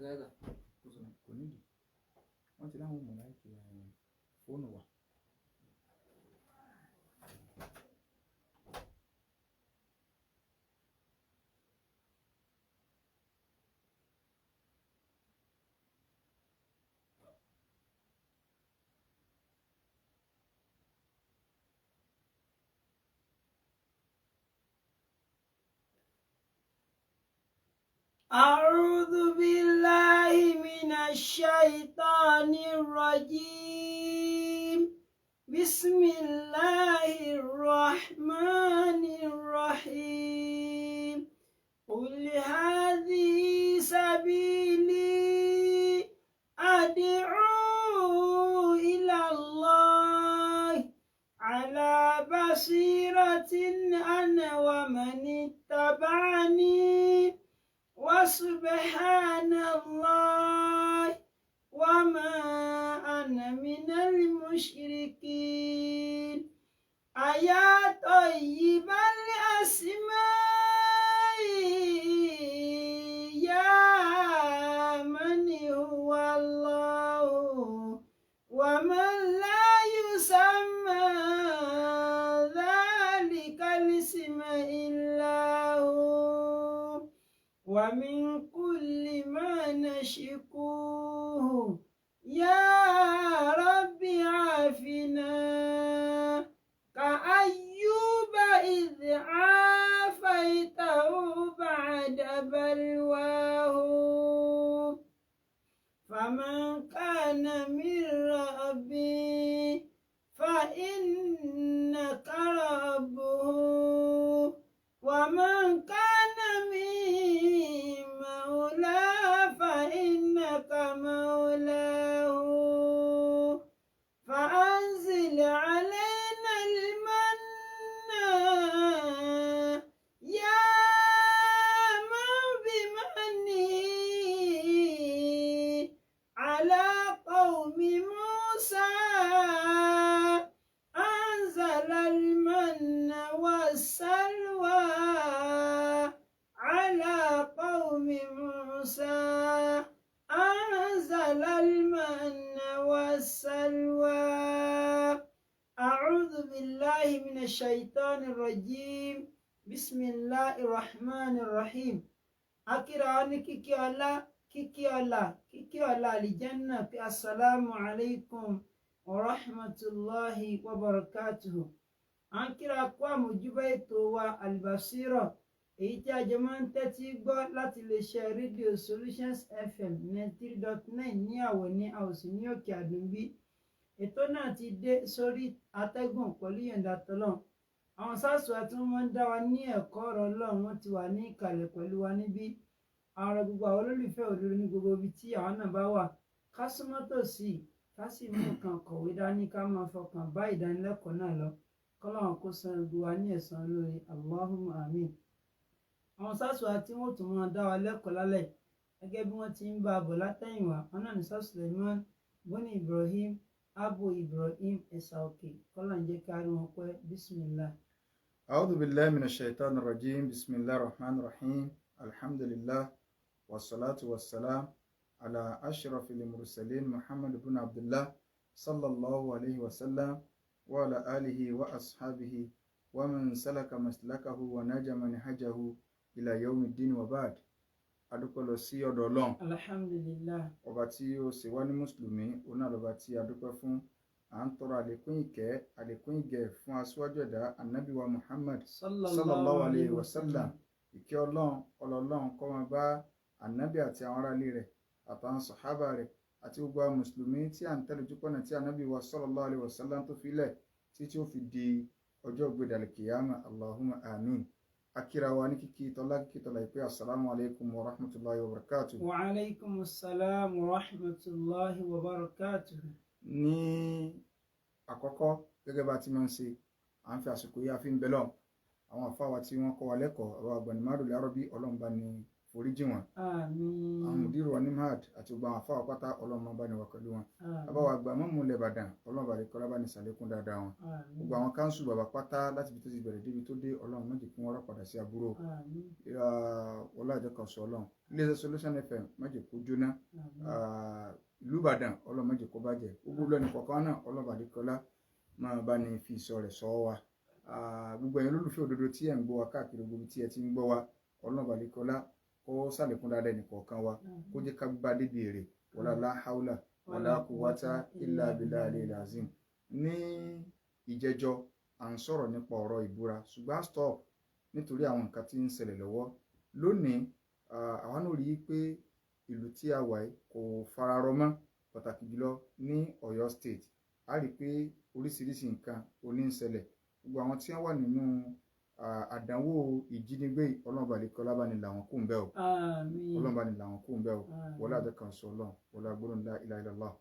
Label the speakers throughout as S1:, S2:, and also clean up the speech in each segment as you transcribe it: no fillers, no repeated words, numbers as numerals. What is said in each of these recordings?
S1: Kò nídìí, wọ́n ti láwọn mọ̀ láìkí fóònù wa.
S2: أعوذ بالله من الشيطان الرجيم. بسم الله الرحمن الرحيم. قل هذه سبيلي أدعو إلى الله على بصيرة أنا ومن اتبعني وسبحان الله وما أنا من المشركين. أيا طيب الأسماء يا من هو الله ومن لا يسمى ذلك الاسم إلا هو. ومن كل ما نشكوه يا رب عافنا كأيوب إذ عافيته بعد بلواه. فمن كان من ربي فإنك ربه، ومن كان من مولاه فإنك مولاه. فأنزل علينا المن يا من بمنه على قوم موسى أنزل المن والسلوى على قوم موسى أنزل المن والسلوى. أعوذ بالله من الشيطان الرجيم. بسم الله الرحمن الرحيم. Akíra ní kíkí ọlá, kíkí ọlá, kíkí ọlá àlìjánná pé assalamu alaikum wa rahmatulahi wa barakatuhu. À ń kíra kó àmójúbá ètò wa Albasira, èyí tí a jọ máa ń tẹ́tí gbọ́ láti iléeṣẹ́ rédíò Solutions FM 93.9 ní àwọ̀ ní àwòsí ní òkè àdúnbí. Ètò náà ti dé sórí atẹ́gùn pẹ̀lú ìyọ̀ǹda tọ́lọ́n. Àwọn sáàsù àti wọn máa ń dá wa ní ẹ̀kọ́ ọ̀rọ̀ Ọlọ́run, wọn ti wà ní ìkàlẹ̀ pẹ̀lú wa níbí. Àwọn gbogbo àwọn olólùfẹ́ òdodo ní gbogbo ibi tí àwọn náà bá wà, ká súnmọ́ tòsí, ká sì mú nǹkan kọ̀wé dání, ká máa fọkàn bá ìdánilẹ́kọ̀ọ́ náà lọ, kọ́lọ́run kó san gbogbo wa ní ẹ̀san lórí, Allahumma amin. Àwọn sáàsù àti wọn ò tún máa dá wa lẹ́kọ̀ọ́ lálẹ́ gẹ́gẹ́ bí wọ́n ti ń bá a bọ̀ látẹ̀yìnwá. Wọn náà ní Ustaz Suleiman bóní Ibrahim Abu Ibrahim Ẹ̀sà Òkè, kọ́lọ́run jẹ́ ká rí wọn pẹ́. Bismillah.
S1: أعوذ بالله من الشيطان الرجيم. بسم الله الرحمن الرحيم. الحمد لله والصلاة والسلام على أشرف المرسلين محمد بن عبد الله صلى الله عليه وسلم وعلى آله وأصحابه ومن سلك مسلكه ونجا منهجه إلى يوم الدين وبعد. Adúpẹ́ lọ sí ọ̀dọ̀ Ọlọ́run,
S2: Alhamdulillah.
S1: ọba tí ó ṣe wá ní mùsùlùmí, òun náà lọ́ba tí a dúpẹ́ fún. À ń tọrọ àlékún ìkẹ́, àlékún ìgẹ̀ fún aṣíwájú ẹ̀dá, anabi wa Muhammad sallallahu alayhi wa sallam. Ìkẹ́ Ọlọ́run, ọlọ́run kó máa bá anabi àti àwọn aráalé rẹ̀ àtàwọn sàhábà rẹ̀ àti gbogbo àwọn mùsùlùmí tí à ń tẹ̀lé ojúpọ̀nà tí anabi wa sallallahu alayhi wa sallam tó filẹ̀ títí ó fi di ọjọ́ ìgbédàlẹ̀ kìyàmà. Allahumma amin. Akíra wa ní kíkí tọ́lá, kíkí tọ́lá ìpè assalamu alaikum wa rahmatulahi wa barakatuh.
S2: Wa alaikum assalam wa rahmatulahi wa barakatuh.
S1: Ní àkọ́kọ́, gẹ́gẹ́ bá a ti máa ń ṣe, à ń fi àsìkò yìí a fi ń bẹ lọ́hùn àwọn àfáwà tí wọ́n kọ́ wa lẹ́kọ̀ọ́, àwọn àgbọ̀nìmárò lárọ́bí, Ọlọ́run bá ní foríjì wọn.
S2: Àmín.
S1: Àwọn mùdírù wa ní mahad àti gbogbo àwọn afáwà pátá, Ọlọ́run máa bá ní wà pẹ̀lú wọn.
S2: Àmín.
S1: Bàbá wa àgbà mọ́mú ilẹ̀ Ìbàdàn, Ọlọ́run bá lè kọ́lá bá ní sàlékún dáadáa wọn.
S2: Àmín.
S1: Gbogbo àwọn káńsù bàbá pátá láti ibi tó ti bẹ̀rẹ̀ débi tó dé, Ọlọ́run má jẹ́ kí wọ́n rà padà sí aburú.
S2: Àmín.
S1: Wọlé àjọkọ̀sọ Ọlọ́run, iléeṣẹ́ Solution FM má jẹ́ kó jóná.
S2: Àmín.
S1: Ìlú Ìbàdàn, Ọlọ́run má jẹ́ kó bàjẹ́. Gbogbo lẹ́nu kọ̀ọ̀kan náà, Ọlọ́run bá lè kọ́lá máa bá ní fi ìsọ rẹ̀ sọ wa. Gbogbo ẹ̀yin olólùfẹ́ òdodo tí ẹ̀ ń gbọ́ wa káàkiri gbogbo tí ẹ ti ń gbọ́ wa, Ọlọ́run bá lè kọ́lá kó sàlékún dáadáa ẹnì kọ̀ọ̀kan wa, kó jẹ́ ká bá débi èrè. Wala la haula wala quwwata illa billahi alazim. Ní ìjẹjọ, à ń sọ̀rọ̀ nípa ọ̀rọ̀ ìbúra, ṣùgbọ́n a stop nítorí àwọn nǹkan tí ń ṣẹlẹ̀ lọ́wọ́ lónìí. Àwa náà rí i pé ìlú tí a wà yìí kò fararọ mọ́, pàtàkì jùlọ ní Ọ̀yọ́ State. A rí i pé oríṣiríṣi nǹkan oní ń ṣẹlẹ̀. Gbogbo àwọn tí wọ́n wà nínú àdánwò ìjínigbé, Ọlọ́run bá lè kọ́ lábàáni làwọn kò ń bẹ́ o.
S2: Àmín.
S1: Ọlọ́run bá ní làwọn kò ń bẹ́ o.
S2: Àmín.
S1: Wọlé àjọ kan sọ Ọlọ́run, wọlé agbóhùn la ilaha illallah.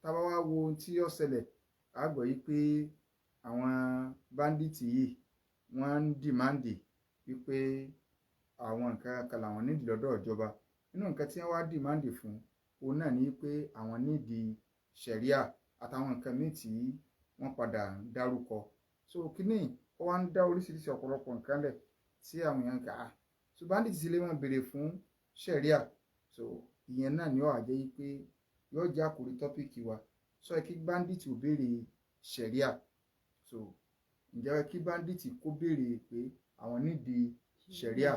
S1: Tá bá wá wo ohun tí ó ṣẹlẹ̀, a gbọ́ yìí pé àwọn bandit yìí, wọ́n ń demand wípé àwọn nǹkan kan làwọn nídìí lọ́dọ̀ ìjọba. Nínú nǹkan tí wọ́n wá demand fún òun náà ní pé àwọn nídìí ṣẹ̀ríà àtàwọn nǹkan míì tí wọ́n padà ń dárúkọ. So kínní ó wá ń dá oríṣiríṣi ọ̀pọ̀lọpọ̀ nǹkan lẹ̀ tí àwọn èèyàn ń kà á. So bandit sì lè máa béèrè fún ṣẹ̀ríà. So ìyẹn náà ni ó wà jẹ́ yí pé yóò jẹ́ àkórí topic wa. Sọ yẹ kí bandit ò béèrè ṣẹ̀ríà? So ǹjẹ́ kí bandit kó béèrè pé àwọn nídìí ṣẹ̀ríà?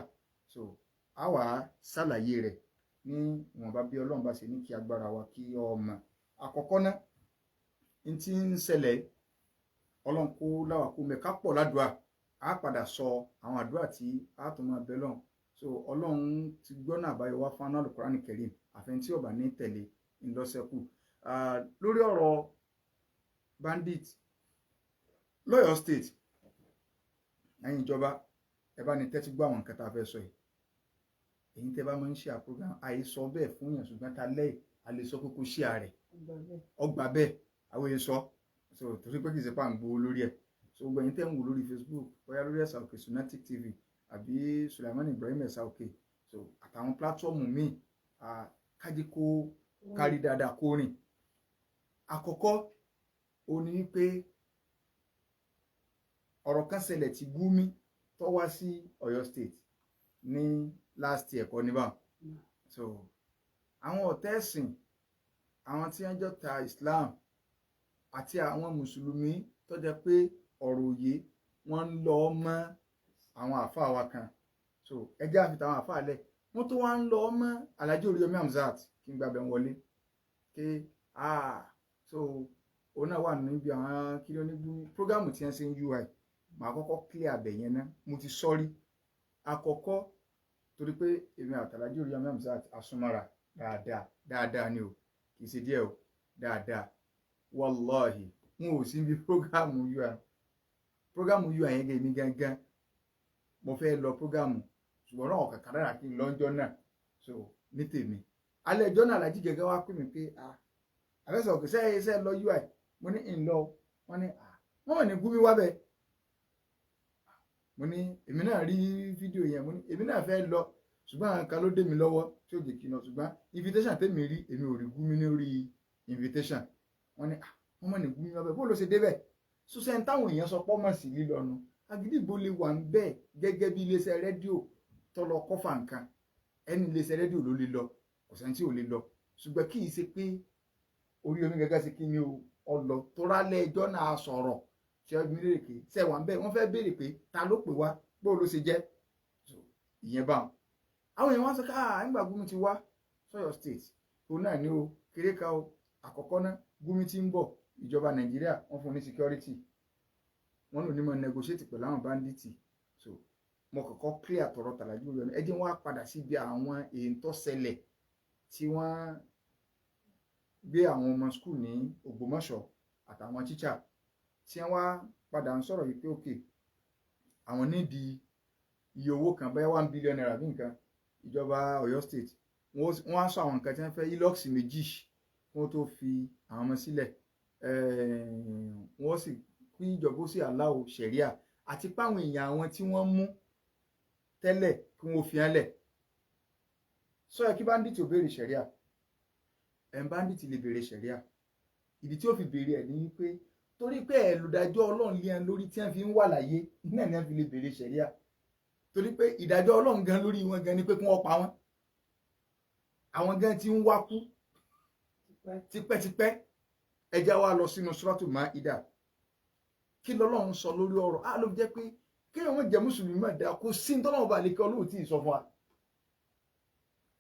S1: So a wà á ṣàlàyé rẹ̀ ní ìwọ̀nba bí Ọlọ́run bá ṣe ní kí agbára wa kí ọmọ. Àkọ́kọ́ náà, n tí ń ṣẹlẹ̀, Ọlọ́run kó láwà kó mẹ́ka pọ̀ ládùúà. Á padà sọ àwọn àdúrà tí a tún máa bẹ lọ́hùn. So Ọlọ́run ti gbọ́nà àbáyọ wá fún anáàlú Kùránì Kẹrim, àfẹn tí ọba ní tẹ̀lé ńlọ́sẹ̀kù. Lórí ọ̀rọ̀ bandit lọ́yọ̀ State, ẹ̀yin ìjọba, ẹ bá ní tẹ́tí gbọ́ àwọn nǹkan tá a fẹ́ sọ yìí. Èyí tẹ́ bá máa ń ṣe àprogram, àìsọ bẹ́ẹ̀ fún yàn, ṣùgbọ́n ta lẹ́yìn a lè sọ pé kó ṣe ààrẹ ọgbà bẹ́ẹ̀, àwọn èèyàn sọ. So torí pé kì í ṣe pà ń gbowó lórí ẹ̀. So gbogbo ẹ̀yin tẹ́ ń wò lórí Facebook, bóyá lórí Ẹ̀sà Òkè Sunatic TV àbí Sulaiman Ibrahim Ẹ̀sà Òkè, so àtàwọn platform míì, kájí kó kárí dáadáa, kó rìn. Àkọ́kọ́ ó ní wípé ọ̀rọ̀ kan ṣẹlẹ̀ tí Gumi tó wá sí Ọ̀yọ́ State ní last year kọ́ ní báwọn. So àwọn ọ̀tá ẹ̀sìn, àwọn tí wọ́n jọ ta Islam àti àwọn mùsùlùmí tó jẹ́ pé ọ̀rọ̀ òye wọ́n ń lọ mọ́ àwọn àfáà wa kan. So ẹjẹ́ àfi tàwọn àfáà lẹ̀, wọ́n tó wá ń lọ mọ́ Alhaji Oríyọmí Hamzat kí n gbàbẹ̀ wọlé ké. So òun náà wà níbi àwọn kí ló ní Gumi program tí wọ́n ṣe ń UI. Màá kọ́kọ́ clear abẹ yẹn ná. Mo ti sọ́rí àkọ́kọ́, torí pé èmi àti Alhaji Oríyọmí Hamzat asúnmọ́ra dáadáa dáadáa ni o, kì í ṣe díẹ̀ o, dáadáa. Wàláhì, wọn ò sí ibi program UI. Program UI yẹn gẹ̀, èmi gangan mo fẹ́ lọ program, ṣùgbọ́n náà ọ̀kàkà dára kí n lọ́njọ́ náà. So ní tèmi, alẹ́ ẹjọ́ náà, Alhaji gẹ́gẹ́ wá pè mí pé, "Ah, àfẹ́sọ̀ òkè sẹ́yìn sẹ́ lọ UI?" Mo ní ń lọ. Wọ́n ní, "Ah, wọ́n mọ̀ ní Gumi wá bẹ́ẹ̀." Mo ní èmi náà rí fídíò yẹn. Mo ní èmi náà fẹ́ lọ, ṣùgbọ́n àwọn kan ló dé mi lọ́wọ́ tí ó jẹ́ kí n lọ. Ṣùgbọ́n invitation tèmi rí, èmi ò rí Gumi ní orí invitation. Wọ́n ní, "Ah, wọ́n mọ̀ ní Gumi wá bẹ́ẹ̀, bó ló ṣe débẹ̀?" Ṣùṣẹ́ táwọn èèyàn sọ pọ́ mọ̀ sí lílọ́nu Àgídìgbò lè wà ń bẹ́ẹ̀ gẹ́gẹ́ bí iléeṣẹ́ rédíò tó lọ kọ́fà nǹkan. Ẹni iléeṣẹ́ rédíò ló lè lọ, kò sẹ́ni tí ò lè lọ, ṣùgbọ́n kì í ṣe pé Oríyọmí gẹ́gẹ́ sí kí ni o ọlọ tó rálẹ̀ ẹjọ́ náà sọ̀rọ̀ ṣe ọdún lérèké ṣe wà ń bẹ́ẹ̀. Wọ́n fẹ́ béèrè pé ta ló pè wá, bó ló ṣe jẹ́. Ìyẹn bá wọn. Àwọn èèyàn wá sọ káà nígbà Gumi ti wá sọ́yọ́ State, òun náà ní o kéré ká o. Àkọ́kọ́ náà, Gumi ti ń bọ̀, ìjọba Nàìjíríà wọ́n fún un ní security, wọ́n lò ní mọ̀ negotiate pẹ̀lú àwọn bandits. So mo kọ́kọ́ clear tọ̀rọ̀ tàlàjú rẹ̀. Ẹ jẹ́ wọ́n á padà síbi àwọn èyí tó ṣẹlẹ̀ tí wọ́n gbé àwọn ọmọ school ní Ògbómọ̀ṣọ́ àtàwọn tíṣà, tí wọ́n wá padà ń sọ̀rọ̀ yìí pé òkè àwọn nídìí iye owó kan, bóyá ₦1 billion bí nǹkan. Ìjọba Ọ̀yọ́ State, wọ́n á sọ àwọn nǹkan tí wọ́n fẹ́, Hilux 2 kí wọ́n tó fi àwọn ọmọ sílẹ̀. Wọ́n sì kí ìjọba ó sì aláwọ̀ ṣẹ̀ríà àti páwọn èèyàn àwọn tí wọ́n mú tẹ́lẹ̀ kí wọ́n fi hàn lẹ̀. Sọ yẹ kí bandit ò béèrè ṣẹ̀ríà? Ẹ̀ ń bandit lè béèrè ṣẹ̀ríà. Ìdí tí ó fi béèrè ẹ̀ ní wípé torí pé ẹ̀ lùdájọ́ Ọlọ́run lé ẹ lórí tí wọ́n fi ń wà láyé náà ni wọ́n fi lè béèrè ṣẹ̀ríà, torí pé ìdájọ́ Ọlọ́run gan lórí wọn gan ni pé kí wọ́n pa wọ́n. Àwọn gan ti ń wá kú tipẹ́tipẹ́. Ẹ já wa lọ sínú Suratu Maida. Kí lọ́lọ́run sọ lórí ọ̀rọ̀ á ló fi jẹ́ pé kéèyàn wọn jẹ́ mùsùlùmí mọ̀ dáa, kò sí ní tọ́lọ́run bá lè kí Ọlọ́run tí ì sọ fún wa.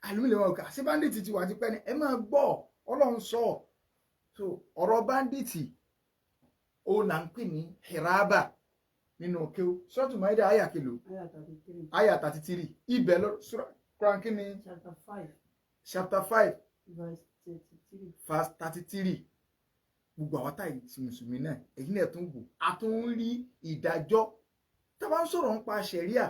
S1: Àlùmílẹ̀ wọn kà sí bandit ti wà tipẹ́ ni, ẹ máa gbọ́ Ọlọ́run sọ. So ọ̀rọ̀ bandit òun là ń pè ní hiraba nínú kéwú. Suratu Maida àyà kìlò?
S2: Ayah 33.
S1: Àyà 33. Ibẹ̀ lọ Quran kí ni?
S2: Chapter 5.
S1: Chapter 5.
S2: Verse 33.
S1: Verse 33. Gbogbo àwọn táyì ti mùsùlùmí náà, èyí náà tún wò, a tún ń rí ìdájọ́. Tá a bá ń sọ̀rọ̀ nípa ṣẹ̀ríà,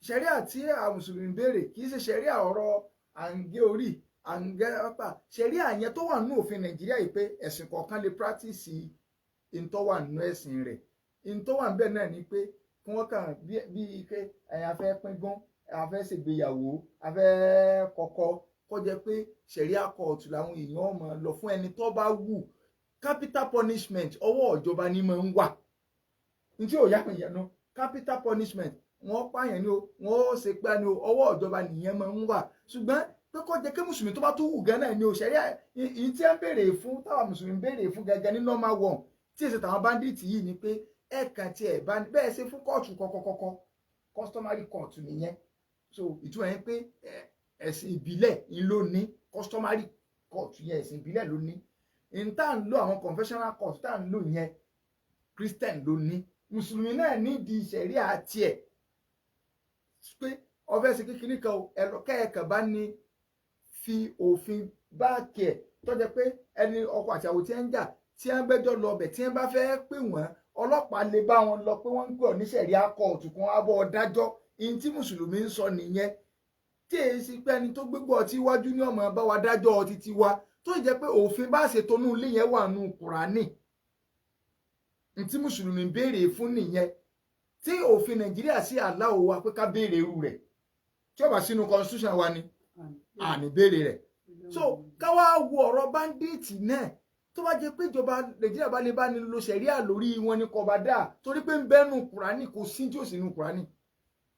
S1: ṣẹ̀ríà tí àwọn mùsùlùmí béèrè kì í ṣe ṣẹ̀ríà ọ̀rọ̀ à ń gé orí, à ń gé ọ̀pá. Ṣẹ̀ríà yẹn tó wà nínú òfin Nàìjíríà yìí pé ẹ̀sìn kọ̀ọ̀kan lè practice ìntọ́ wà nínú ẹ̀sìn rẹ̀. Ìntọ́ wà níbẹ̀ náà ni pé kí wọ́n kàn bí pé ẹ̀yin afẹ́ pín gún, afẹ́ ṣègbéyàwó, afẹ́ kọ́kọ́, kó jẹ́ pé ṣẹ̀ríà kóòtù làwọn èèyàn máa lọ fún ẹni tó bá wù. Capital punishment, ọwọ́ ìjọba ni máa ń wà. Ní tí ò yá mi yẹn nu capital punishment, wọ́n pààyàn ni o, wọ́n ṣe pé ni o, ọwọ́ ìjọba nìyẹn máa ń wà. Ṣùgbọ́n pé kó jẹ́ kí mùsùlùmí tó bá tún wù gan náà ni o, ṣẹ̀ríà ìyí tí ń béèrè fún, táwa mùsùlùmí béèrè fún gẹ́gẹ́ ní normal one tí èsì tàwọn bandit yìí ni pé ẹ kàn tiẹ̀ bá bẹ́ẹ̀ ṣe fún kóòtù kọ́kọ́kọ́kọ́, customary court nìyẹn. So ìtumọ̀ yẹn pé ẹ̀sìn ìbílẹ̀ ń ló ní customary court yẹn, ẹ̀sìn ìbílẹ̀ ló ní. N tá à ń lo àwọn confessional court tá à ń lò yẹn, Christian ló ní. Mùsùlùmí náà nídìí ṣẹ̀ríà tiẹ̀ pé ọfẹ́ ṣe kékeré kan o, ẹ̀rọ kẹ́ẹ̀kan bá ní fi òfin báàkì ẹ̀ tó jẹ́ pé ẹni ọkọ àti àwọn tí ń jà, tí ń gbẹ́jọ́ lọ ọbẹ̀, tí ń bá fẹ́ pè wọ́n, ọlọ́pàá lè bá wọn lọ pé wọ́n ń pè ọ́ ní ṣẹ̀ríà kóòtù kan abọ́ dájọ́. Ihun tí mùsùlùmí ń sọ nìyẹn, tí èyí sì pé ẹni tó gbégbó ọtí iwájú ní ọmọ bá wa dájọ́ ọtí tiwa, tó jẹ́ pé òfin bá ṣe tonú ilé yẹn wà nù Kùránì. Ntí mùsùlùmí ń béèrè fún nìyẹn, tí òfin Nàìjíríà sí aláwọ̀ wa pé ká béèrè irú rẹ̀. Tí ó bá sínú constitution wa ni àní béèrè rẹ̀. So ká wá wo ọ̀rọ̀ bandit náà, tó bá jẹ́ pé ìjọba Nàìjíríà bá lè bá ní lo ṣẹ̀ríà lórí wọn ní kọba dáa, torí pé ń bẹ́nu Kùránì, kò sí tí ò sí nínú Kùránì.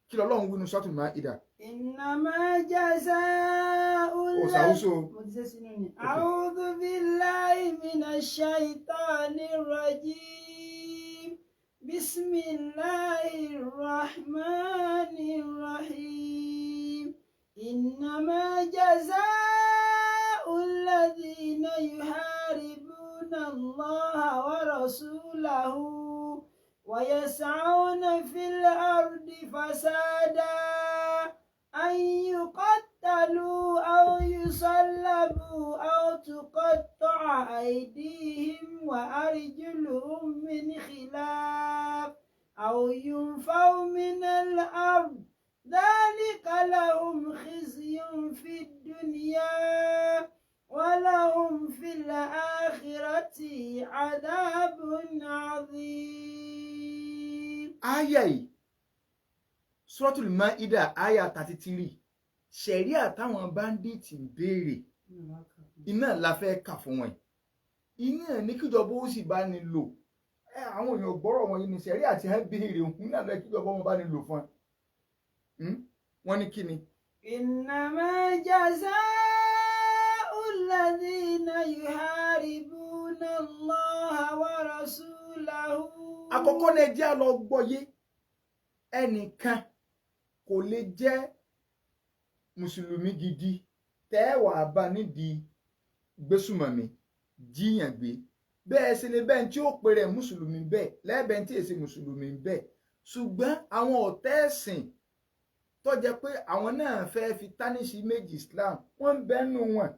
S1: Kí lọ́lọ́run wínú Suratul Maida?
S2: إنما جزاء
S1: Òsàwùsọ.
S2: Mo ti ṣe sínú ni. أعوذ بالله من الشيطان الرجيم. بسم الله الرحمن الرحيم. إنما جزاء الذين يحاربون الله ورسوله ويسعون في الأرض فسادا أن يقتلوا أو يصلبوا أو تقطع أيديهم وأرجلهم من خلاف أو ينفوا من الأرض. ذلك لهم خزي في الدنيا ولهم في الآخرة عذاب عظيم.
S1: Àyà yìí, Suratul Maida àyà 33, ṣẹ̀ríà táwọn bandit ń béèrè iná la fẹ́ kà fún wọn. Iná ní kíjọba ó sì bá ní lò. Ẹ àwọn èèyàn gbọ́rọ̀ wọn yìí ní ṣẹ̀ríà tí wọ́n béèrè òun náà lọ kíjọba wọn bá ní lò fún ẹ. Wọ́n ní kí ni?
S2: إنما جزاء الذين يحاربون الله ورسوله.
S1: Àkọ́kọ́ náà, jẹ́ àlọ́ gbọ́yé, ẹnìkan kò lè jẹ́ mùsùlùmí gidi tẹ́wàá bá nídìí gbésùmọ̀mí jíyàn gbé. Bẹ́ẹ̀ sì ni bẹ́ẹ̀ tí ó pè rẹ̀ mùsùlùmí bẹ́ẹ̀ lẹ́ẹ̀bẹ̀ẹ́ tí èsì mùsùlùmí bẹ́ẹ̀. Ṣùgbọ́n àwọn ọ̀tẹ́ ẹ̀sìn tó jẹ́ pé àwọn náà fẹ́ fi tánìṣì méjì Islam, wọ́n ń bẹ́nu wọn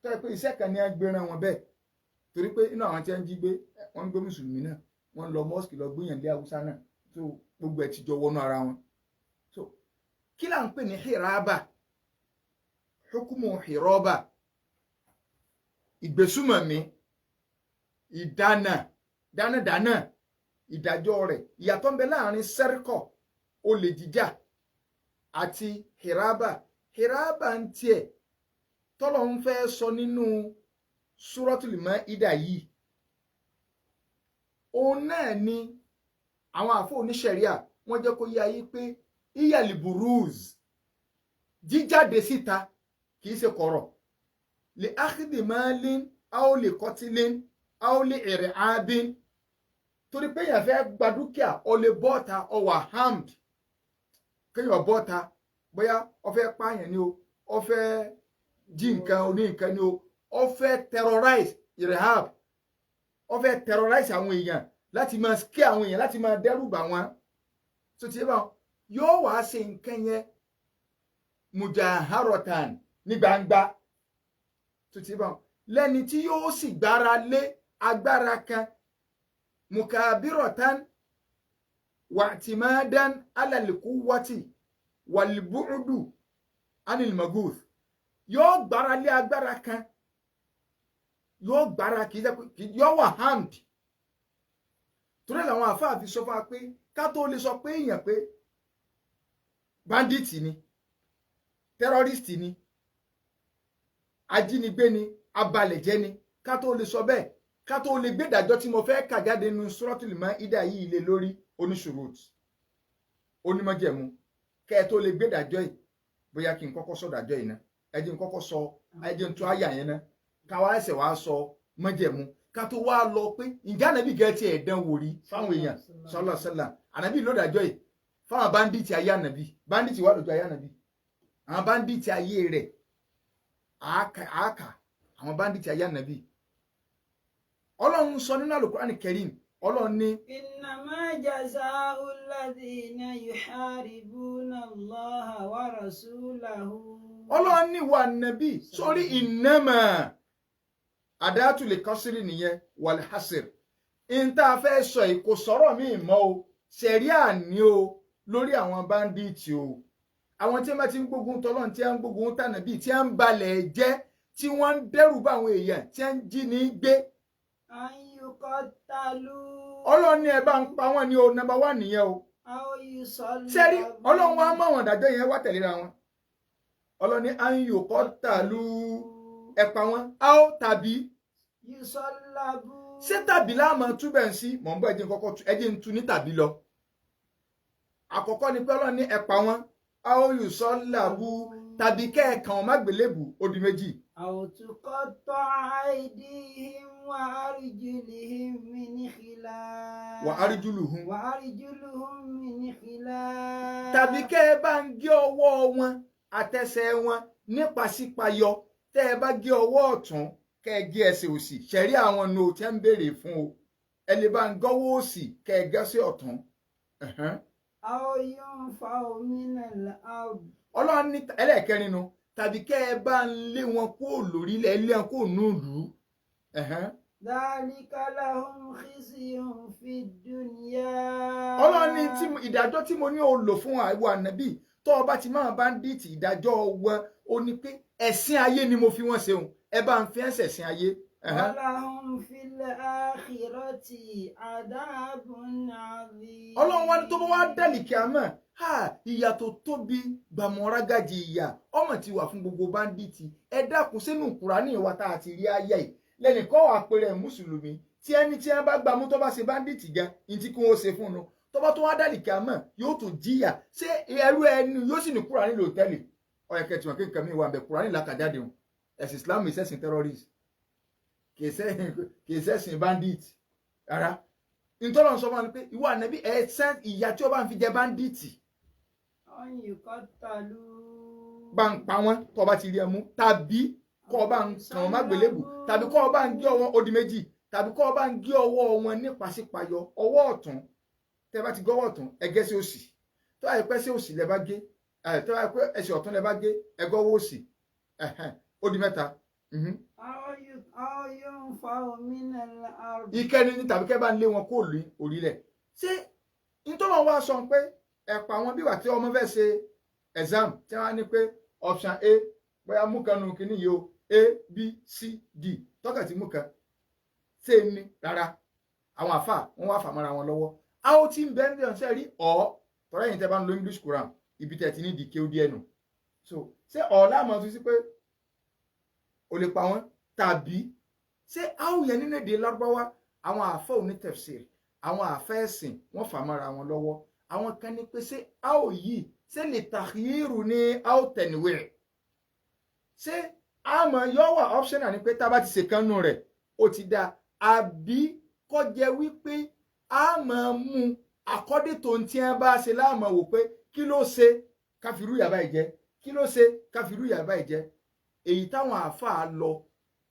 S1: tó jẹ́ pé iṣẹ́ kan ní agbéran wọn bẹ́ẹ̀, torí pé inú àwọn tí wọ́n ń jí gbé, wọ́n ń gbé mùsùlùmí náà, wọ́n lọ mosque lọ gbìyànjú lé Haúsá náà tó gbogbo ẹ̀ ti jọ wọnú ara wọn. So kí là ń pè ní hiraba? Hukumu hiraba, ìgbésùmọ̀mí, ìdáná dánadáná, ìdájọ́ rẹ̀, ìyàtọ̀ ń bẹ láàrin sẹ́ríkọ̀, olè jíjà, àti hiraba. Hiraba ń tiẹ̀ Tọ́lọ̀ ń fẹ́ sọ nínú Suratul Maida yìí, òun náà ni àwọn àfọ oníṣẹ̀ríà wọ́n jẹ́ kó yé ayé pé iyali buruz, jíjáde síta kì í ṣe kọ̀rọ̀, lè ákìdì malin aw lè kọtílín aw lè ir'abin, torí pé èèyàn fẹ́ gba dúkìá, ó lè bọ́ta, ó wà harmed, kéèyàn bọ́ta, bóyá ó fẹ́ pààyàn ni o, ó fẹ́ jí nǹkan oní nǹkan ni o, ó fẹ́ terrorize, irhab, ó fẹ́ terrorize àwọn èèyàn, láti máa scare àwọn èèyàn, láti máa dẹ́rù bà wọ́n. Tó ti bá yóò wá ṣe nǹkan yẹn mujaharotan, ní gbangba, tó ti bá lẹ́ni tí yóò sì gbára lé agbára kan, mukabirotan wàtìmádán alalikuwati wàlìbúrúdù anilmaguth, yóò gbára lé agbára kan, yóò gbára, kì í jẹ́ pé yóò wà harmed. Torí làwọn àfáà fi sọ fún wa pé ká tó lè sọ pé èèyàn pé bandit ni, terrorist ni, ajínigbé ni, abalẹ̀jẹ́ ni, ká tó lè sọ bẹ́ẹ̀, ká tó lè gbé ìdájọ́ tí mo fẹ́ kà jáde nínú Suratul Maida yìí lé lórí, oníṣòro, onímọ̀jẹ̀mú, kẹ́ ẹ tó lè gbé ìdájọ́ yìí, bóyá kí n kọ́kọ́ sọ ìdájọ́ yìí ná, ẹ jẹ́ n kọ́kọ́ sọ, ẹ jẹ́ n tún àyà yẹn ná, ká wá ẹsẹ̀ wá sọ mọ́jẹ̀mú, ká tó wá lọ pé ǹjẹ́ ànábì gẹ́ tiẹ̀ dán wò rí fáwọn èèyàn, sallallahu alaihi wasallam. Ànábì ló dájọ́ yìí fáwọn bandit ayé ànábì. Bandit wà lójú ayé ànábì, àwọn bandit ayé rẹ̀ àákà, àwọn bandit ayé ànábì. Ọlọ́run sọ nínú Al-Qur'an Karim, Ọlọ́run ní.
S2: Innama jaza'u alladhina yuharibuna Allaha wa rasulahu.
S1: Ọlọ́run ní wà nàbí sórí innama àdáàtú lè kọ́sírì nìyẹn, wal hasr. N tá a fẹ́ sọ yìí kò sọ̀rọ̀ míì mọ́ o, ṣẹ̀ríà ní o lórí àwọn bandit o, àwọn tí wọ́n ti ń gbógun tọ́lọ́run, tí wọ́n ń gbógun tànàbí, tí wọ́n ń balẹ̀ jẹ́, tí wọ́n ń dẹ́rù bá àwọn èèyàn, tí wọ́n ń jí ní gbé.
S2: An yuqattalu.
S1: Ọlọ́run ní ẹ bá ń pa wọ́n ní o, number one nìyẹn o.
S2: Aw yusallabu.
S1: Sẹ́rí Ọlọ́run wa mọ̀ wọ́n, dájọ́ yẹn wá tẹ̀léra wọn. Ọlọ́run ní an yuqattalu, ẹ pa wọ́n, aw tàbí
S2: Yusallabu.
S1: Ṣé tàbí láàmú túbẹ̀ ń sí mọ̀ ń bọ̀? Ẹjẹ́ kọ́kọ́, ẹjẹ́ ń tu ní tàbí lọ. Àkọ́kọ́ ni pé Ọlọ́run ní ẹ pa wọ́n, aw yusallabu, tàbí kẹ́ẹ̀kan ọmọ àgbélébù, ó di méjì.
S2: Aw tuqatta'a aydihim wa arjuluhum min khilaf.
S1: Wa arjuluhum.
S2: Wa arjuluhum min khilaf.
S1: Tàbí kẹ́ ẹ bá ń gé ọwọ́ wọn àtẹsẹ̀ wọn nípasípayọ, tẹ́ ẹ bá gé ọwọ́ ọ̀tún, kẹ́ ẹ gé ẹsẹ̀ òsì. Ṣẹ̀rí àwọn nù tẹ́ ń béèrè fún o, ẹ lè bá ń gọ́wọ́ òsì, kẹ́ ẹ gẹ́sẹ̀ ọ̀tún.
S2: Aw yunfaw minal ard.
S1: Ọlọ́run ní ẹlẹ́ẹ̀kẹrin nu, tàbí kẹ́ ẹ bá ń lé wọn kúrò lórílẹ̀, lé wọn kúrò nílùú.
S2: Dhalika lahum khizyun fid dunya.
S1: Ọlọ́run ní tí ìdájọ́ tí mo ní o lò fún àwọn ànábì tó o bá ti máa bandit, ìdájọ́ wọn ó ní pé ẹ̀sìn ayé ni mo fi wọ́n ṣeun, ẹ bá ń fi ẹ̀sẹ̀ sin ayé.
S2: Walahum fil akhirati adhabun adhim.
S1: Ọlọ́run wa ní tó bá wá dẹ̀lì kíámà, ìyà tó tóbi gbàmọ́rágàjì ìyà ọmọ ti wà fún gbogbo bandit. Ẹ dákun, sínú Kùránì wa tá a ti rí ayé yìí, lẹ́nìkan wà pé rẹ̀ mùsùlùmí tí ẹni tí wọ́n bá gbámú tó bá ṣe bandit gan ní tí kí wọ́n ṣe fún un, tó bá tó wá dẹ̀lì kíámà yóò tó jìyà, ṣé ẹrú ẹni yóò sì ní Kùránì lò tẹ́lẹ̀? Ó yẹ kẹ́ tí wọn kí nǹkan mi wà bẹ̀. Kùránì làkàjáde wọn, ẹ̀sìn Islam ìṣẹ̀sìn terrorist, kì í ṣẹ̀sìn bandit rárá. Ntọ́lọ́ sọ fún wa ni pé ìwọ ànábì, ẹ̀sẹ̀ ìyà tí ó bá ń fi jẹ bandit,
S2: An yuqattalu.
S1: bá ń pa wọ́n tó bá ti rí ẹ mú, tàbí kọ́ ọ bá ń kàn wọ́n má gbélébù, tàbí kọ́ ọ bá ń gé ọwọ́, ó di méjì, tàbí kọ́ ọ bá ń gé ọwọ́ wọn nípasípayọ, ọwọ́ ọ̀tún, tẹ́ bá ti gọ́wọ́ ọ̀tún, ẹ gé sí òsì, tó bá yẹ pé sí òsì lẹ bá gé, tó bá yẹ pé ẹsẹ̀ ọ̀tún lẹ bá gé, ẹ gọ́wọ́ òsì, ó di mẹ́ta.
S2: Aw yunfaw minal ard.
S1: Ìkẹni ní tàbí kẹ́ bá ń lé wọn kó lórí orílẹ̀. Ṣé nítorí wọn wá sọ pé ẹ̀pà wọn bí wà tí ọmọ fẹ́ ṣe exam, tí wọ́n á ní pé option A, bóyá mú kan nù kíní yìí o, A B C D, tọ́kà tí mú kan ṣé ní rárá, àwọn àfà wọn wá fàmọ́ra wọn lọ́wọ́. A ó ti ń bẹ́ẹ̀ bí ọ̀sẹ̀ rí ọ̀ tọ́lá yìí tẹ́ bá ń lo English Quran, ibi tẹ́ ti ní di kéwú díẹ̀ nù. So ṣé ọ̀ láàmú tún sí pé O lè pa wọ́n tàbí ṣé áwù yẹn nínú èdè Lárúbáwá, àwọn àfọ òní tafsir, àwọn àfẹ́ ẹ̀sìn, wọ́n fà mọ́ra wọn lọ́wọ́. Àwọn kan ní pé ṣé áwù yìí ṣé lè takhyiru ní áwù tanwi', ṣé àmọ́ yọ wà optional ni pé tá a bá ti ṣèkánú rẹ̀ ó ti dáa, àbí kó jẹ́ wípé a máa mú àkọ́dé tó ń tí ẹ bá ṣe láàmú wò pé kí ló ṣe káfírú yàrá ìjẹ, kí ló ṣe káfírú yàrá ìjẹ. Èyí táwọn àáfàá lọ,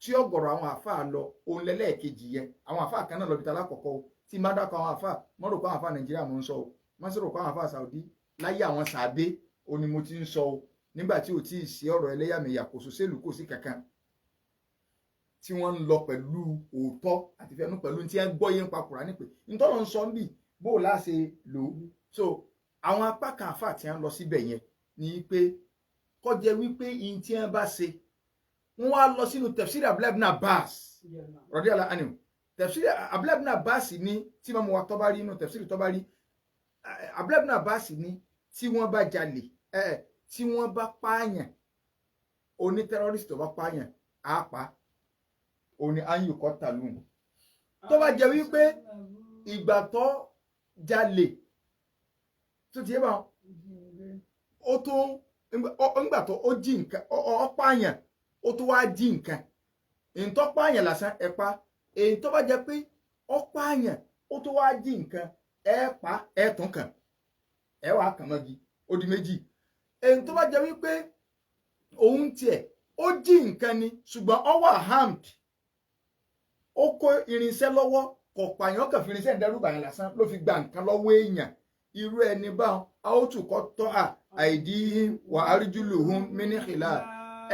S1: tí ọ̀gọ̀rọ̀ àwọn àáfàá lọ, òun lẹ́lẹ́ẹ̀kejì yẹn. Àwọn àáfàá kan náà lọ bí ta lákọ̀ọ́kọ́ o. Tí má dákọ̀ àwọn àáfàá, mọ́ rò pé àwọn àáfàá Nàìjíríà mò ń sọ o, mọ́ sì rò pé àwọn àáfàá Saudi láyé àwọn sàbẹ o ni mo ti ń sọ o, nígbà tí ò tí ì sí ọ̀rọ̀ ẹlẹ́yàmẹ̀yà, kò sòṣèlú, kò sí kankan, tí wọ́n ń lọ pẹ̀lú òótọ́ àti fẹnu pẹ̀lú tí wọ́n gbọ́ yé ń pa Kùránì pé ntọ́lọ́ ń sọ ń bì bó o láṣẹ lò ó. So àwọn apá kan àáfàá tí wọ́n lọ síbẹ̀ yẹn ni pé kó jẹ́ wípé ihun tí wọ́n bá ṣe, wọ́n wá lọ sínú tafsir Abdullah ibn Abbas radiyallahu anhu. Tafsir Abdullah ibn Abbas ní tí mọ́mú wa tọ́ba rí inú tafsir tọ́ba rí Abdullah ibn Abbas ní tí wọ́n bá jalè, tí wọ́n bá pààyàn, oní terrorist tó bá pààyàn á pa òní ayù kọ́ tàlùn. Tó bá jẹ́ wípé ìgbà tó jalè tó ti yé bá ó tó ńgbà tó ó jí nǹkan, ó pààyàn, ó tó wá jí nǹkan, ìntọ́ pààyàn lásán ẹ pa. Èyí tó bá jẹ́ pé ó pààyàn, ó tó wá jí nǹkan, ẹ pa, ẹ tún kàn, ẹ wàá kàn mọ́gi, ó di méjì. Èyí tó bá jẹ́ wípé òun tiẹ̀ ó jí nǹkan ni, ṣùgbọ́n ó wà armed, ó kó irinṣẹ́ lọ́wọ́, kò pààyàn, kàn fi irinṣẹ́ ìdẹ́rùbà yẹn lásán ló fi gba nǹkan lọ́wọ́ èèyàn, irú ẹni báwọn a ó tún kọ́ tọ́ à àìdí wà áríjúlùhún mínìkìlá,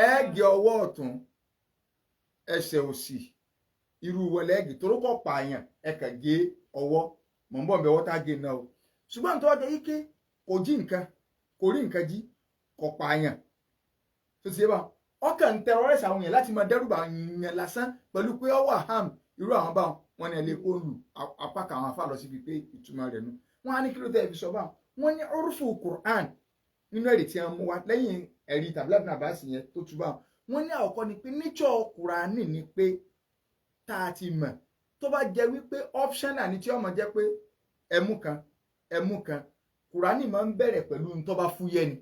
S1: ẹ gé ọwọ́ ọ̀tún, ẹsẹ̀ òsì, irú wọlé ẹgì torókọ̀ pààyàn, ẹ kàn gé ọwọ́. Mọ̀ ń bọ̀ bẹ̀ ọwọ́ tá a gé náà o. Ṣùgbọ́n tó wá jẹ́ ike kò jí nǹkan, kò rí nǹkan jí, kò pààyàn, tó ti yé báwọn, ọkàn ń tẹrọrẹsì àwọn yẹn láti máa dẹ́rùbà yẹn lásán pẹ̀lú pé ọwọ́ ham, irú àwọn báwọn wọn ni ẹ lè kó lù. Apá kan àwọn afá lọ síbi pé ìtumọ̀ rẹ̀ nu. Wọn á ní kí ló tẹ́ ẹ fi sọ báwọn? Wọn ní urfu Qur'an nínú ẹ̀rí tí wọn mú wá lẹ́yìn ẹ̀rí tàbí lábìnrin àbáṣe yẹn tó tú báwọn. Wọn ní àkọ́kọ́ ni pé nature Qur'ani ni pé tá a ti mọ̀, tó bá jẹ́ wípé optional ni tí ọmọ jẹ́ pé ẹmú kan ẹmú kan, Qur'ani máa ń bẹ̀rẹ̀ pẹ̀lú ní tó bá fúyẹ́ ni.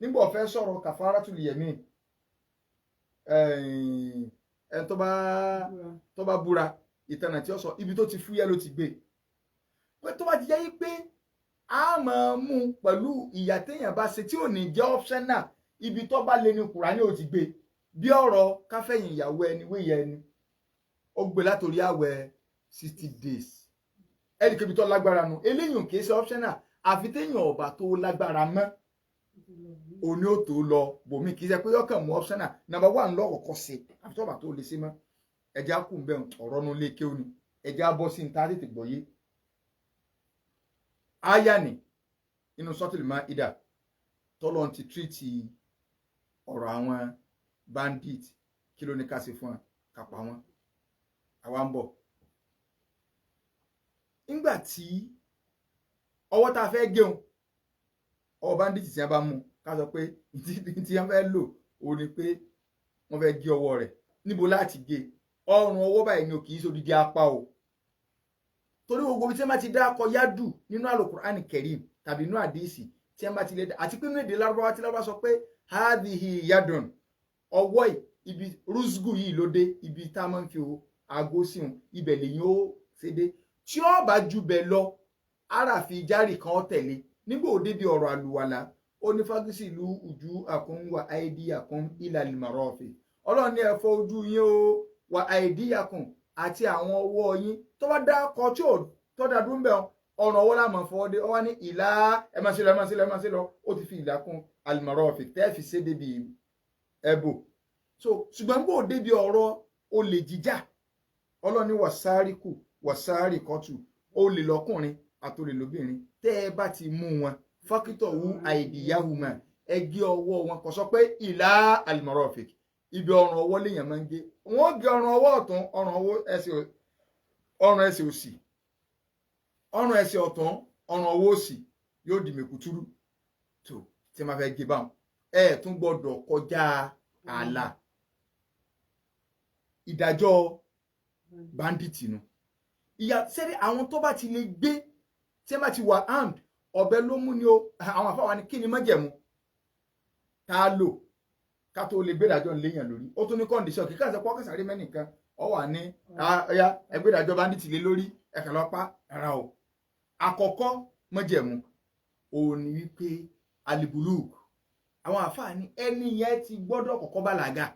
S1: Nígbà ó fẹ́ sọ̀rọ̀ kàfárátùl yẹ̀mín, ẹni tó bá búra ìtànà tí ó sọ, ibi tó ti fúyẹ́ ló ti gbé. Pé tó bá ti jẹ́ pé a máa mú pẹ̀lú ìyà téèyàn bá ṣe tí ò ní jẹ́ optional, ibi tó bá lé ní Kùránì ó ti gbé. Bí ọ̀rọ̀ káfẹ́yìn ìyàwó ẹni wéyẹ ẹni, ó gbé látòrí àwẹ̀ 60 days, ẹnì kebi tó lágbára nu eléyìí kì í ṣe optional, àfi téèyàn ọ̀bà tó lágbára mọ́ òní ò tó lọ bòmí. Kì í ṣe pé yọkàn mú optional number one lọ́kọ̀ọ́kọ́ ṣe, àfi tó bá tó lè ṣe mọ́. Ẹja kù ń bẹ̀ ọ̀rọ̀ nu lé kéwù ni, ẹja bọ́ sí ní tá a tètè gbọ́ yé. Aya ni inú sọ́tìlì Maida tọ́lọ́n ti tírìtì ọ̀rọ̀ àwọn bandit, kí ló ní ká ṣe fún wọn? Ká pa wọn. Àwa ń bọ̀. Nígbà tí ọwọ́ tá a fẹ́ géun, ọwọ́ bandit tí wọ́n bá mú, ká sọ pé tí wọ́n fẹ́ lò ó ní pé wọ́n fẹ́ gé ọwọ́ rẹ̀, níbo láti gé? Ọrùn ọwọ́ báyìí ni ò kì í sódìdí apá o, torí gbogbo ibi tí wọ́n bá ti dá akọ yádù nínú Al-Qur'an Karim tàbí inú àdìsí tí wọ́n bá ti lè dá, àti pé inú èdè Lárúbáwá tí Lárúbáwá sọ pé hadhihi yadun, ọwọ́ yìí ibi rúzgù yìí ló dé, ibi tá a máa ń fi aago sí òun, ibẹ̀ lèyìn ó ṣe dé. Tí ó bá ju bẹ̀ lọ, àràfi járì kan tẹ̀lé. Nígbà ó débi ọ̀rọ̀ àlùwàlà, ó ní fagisi ìlú ujú àkún wà àìdí àkún ilal marafi, Ọlọ́run ní ẹ fọ ojú yín o, wà àìdí àkún àti àwọn ọwọ́ yín. Tó bá dá kọ tí ò tó dá dúró ń bẹ̀, ọ̀ràn ọwọ́ láàmú fọwọ́ dé. Ọwọ́ ní ìlà, ẹ máa ṣe lọ, ẹ máa ṣe lọ, ẹ máa ṣe lọ, ó ti fi ìlà kún al-marafi tẹ́ fi ṣe débi ẹ̀bù. So ṣùgbọ́n gbọ́ débi ọ̀rọ̀ olè jíjà, Ọlọ́run ní wàsáríkù wàsárì kọ́tù, olè lọ́kùnrin àtolè lóbìnrin, tẹ́ ẹ bá ti mú wọn, fákítọ̀ wú àìdíyàwó, ẹ gé ọwọ́ wọn. Kò sọ pé ìlà al-marafiq, ibi ọrùn ọwọ́ lèèyàn máa ń gé. Wọ́n gé ọrùn ọwọ́ ọ̀tún, ọrùn ọwọ́ ẹsẹ̀, ọrùn ẹsẹ̀ òsì, ọrùn ẹsẹ̀ ọ̀tún, ọrùn ọwọ́ òsì, yóò di mèkútúrú tó tí wọ́n fẹ́ gé báwọn. Ẹ tún gbọ́dọ̀ kọjá ààlà. Ìdájọ́ bandit nu ìyá sẹ́rí. Àwọn tó bá ti lè gbé, tí wọ́n bá ti wà armed, ọ̀bẹ ló mú ni o. Àwọn àfáà wa ní kí ni májẹ̀mú tá a lò ká tó lè gbé ìdájọ́ léèyàn lórí? Ó tún ní condition. Kíkà sọ pé sáré mẹ́nìkan ọ wà ní ọ̀ya ẹgbẹ́ ìdájọ́ bandit lé lórí, ẹ̀ka lọ pa rárá o. Àkọ́kọ́ májẹ̀mú òun ni wípé alibuluk. Àwọn àfáà ní ẹni yẹn ti gbọ́dọ̀ kọ́kọ́ bàlágà.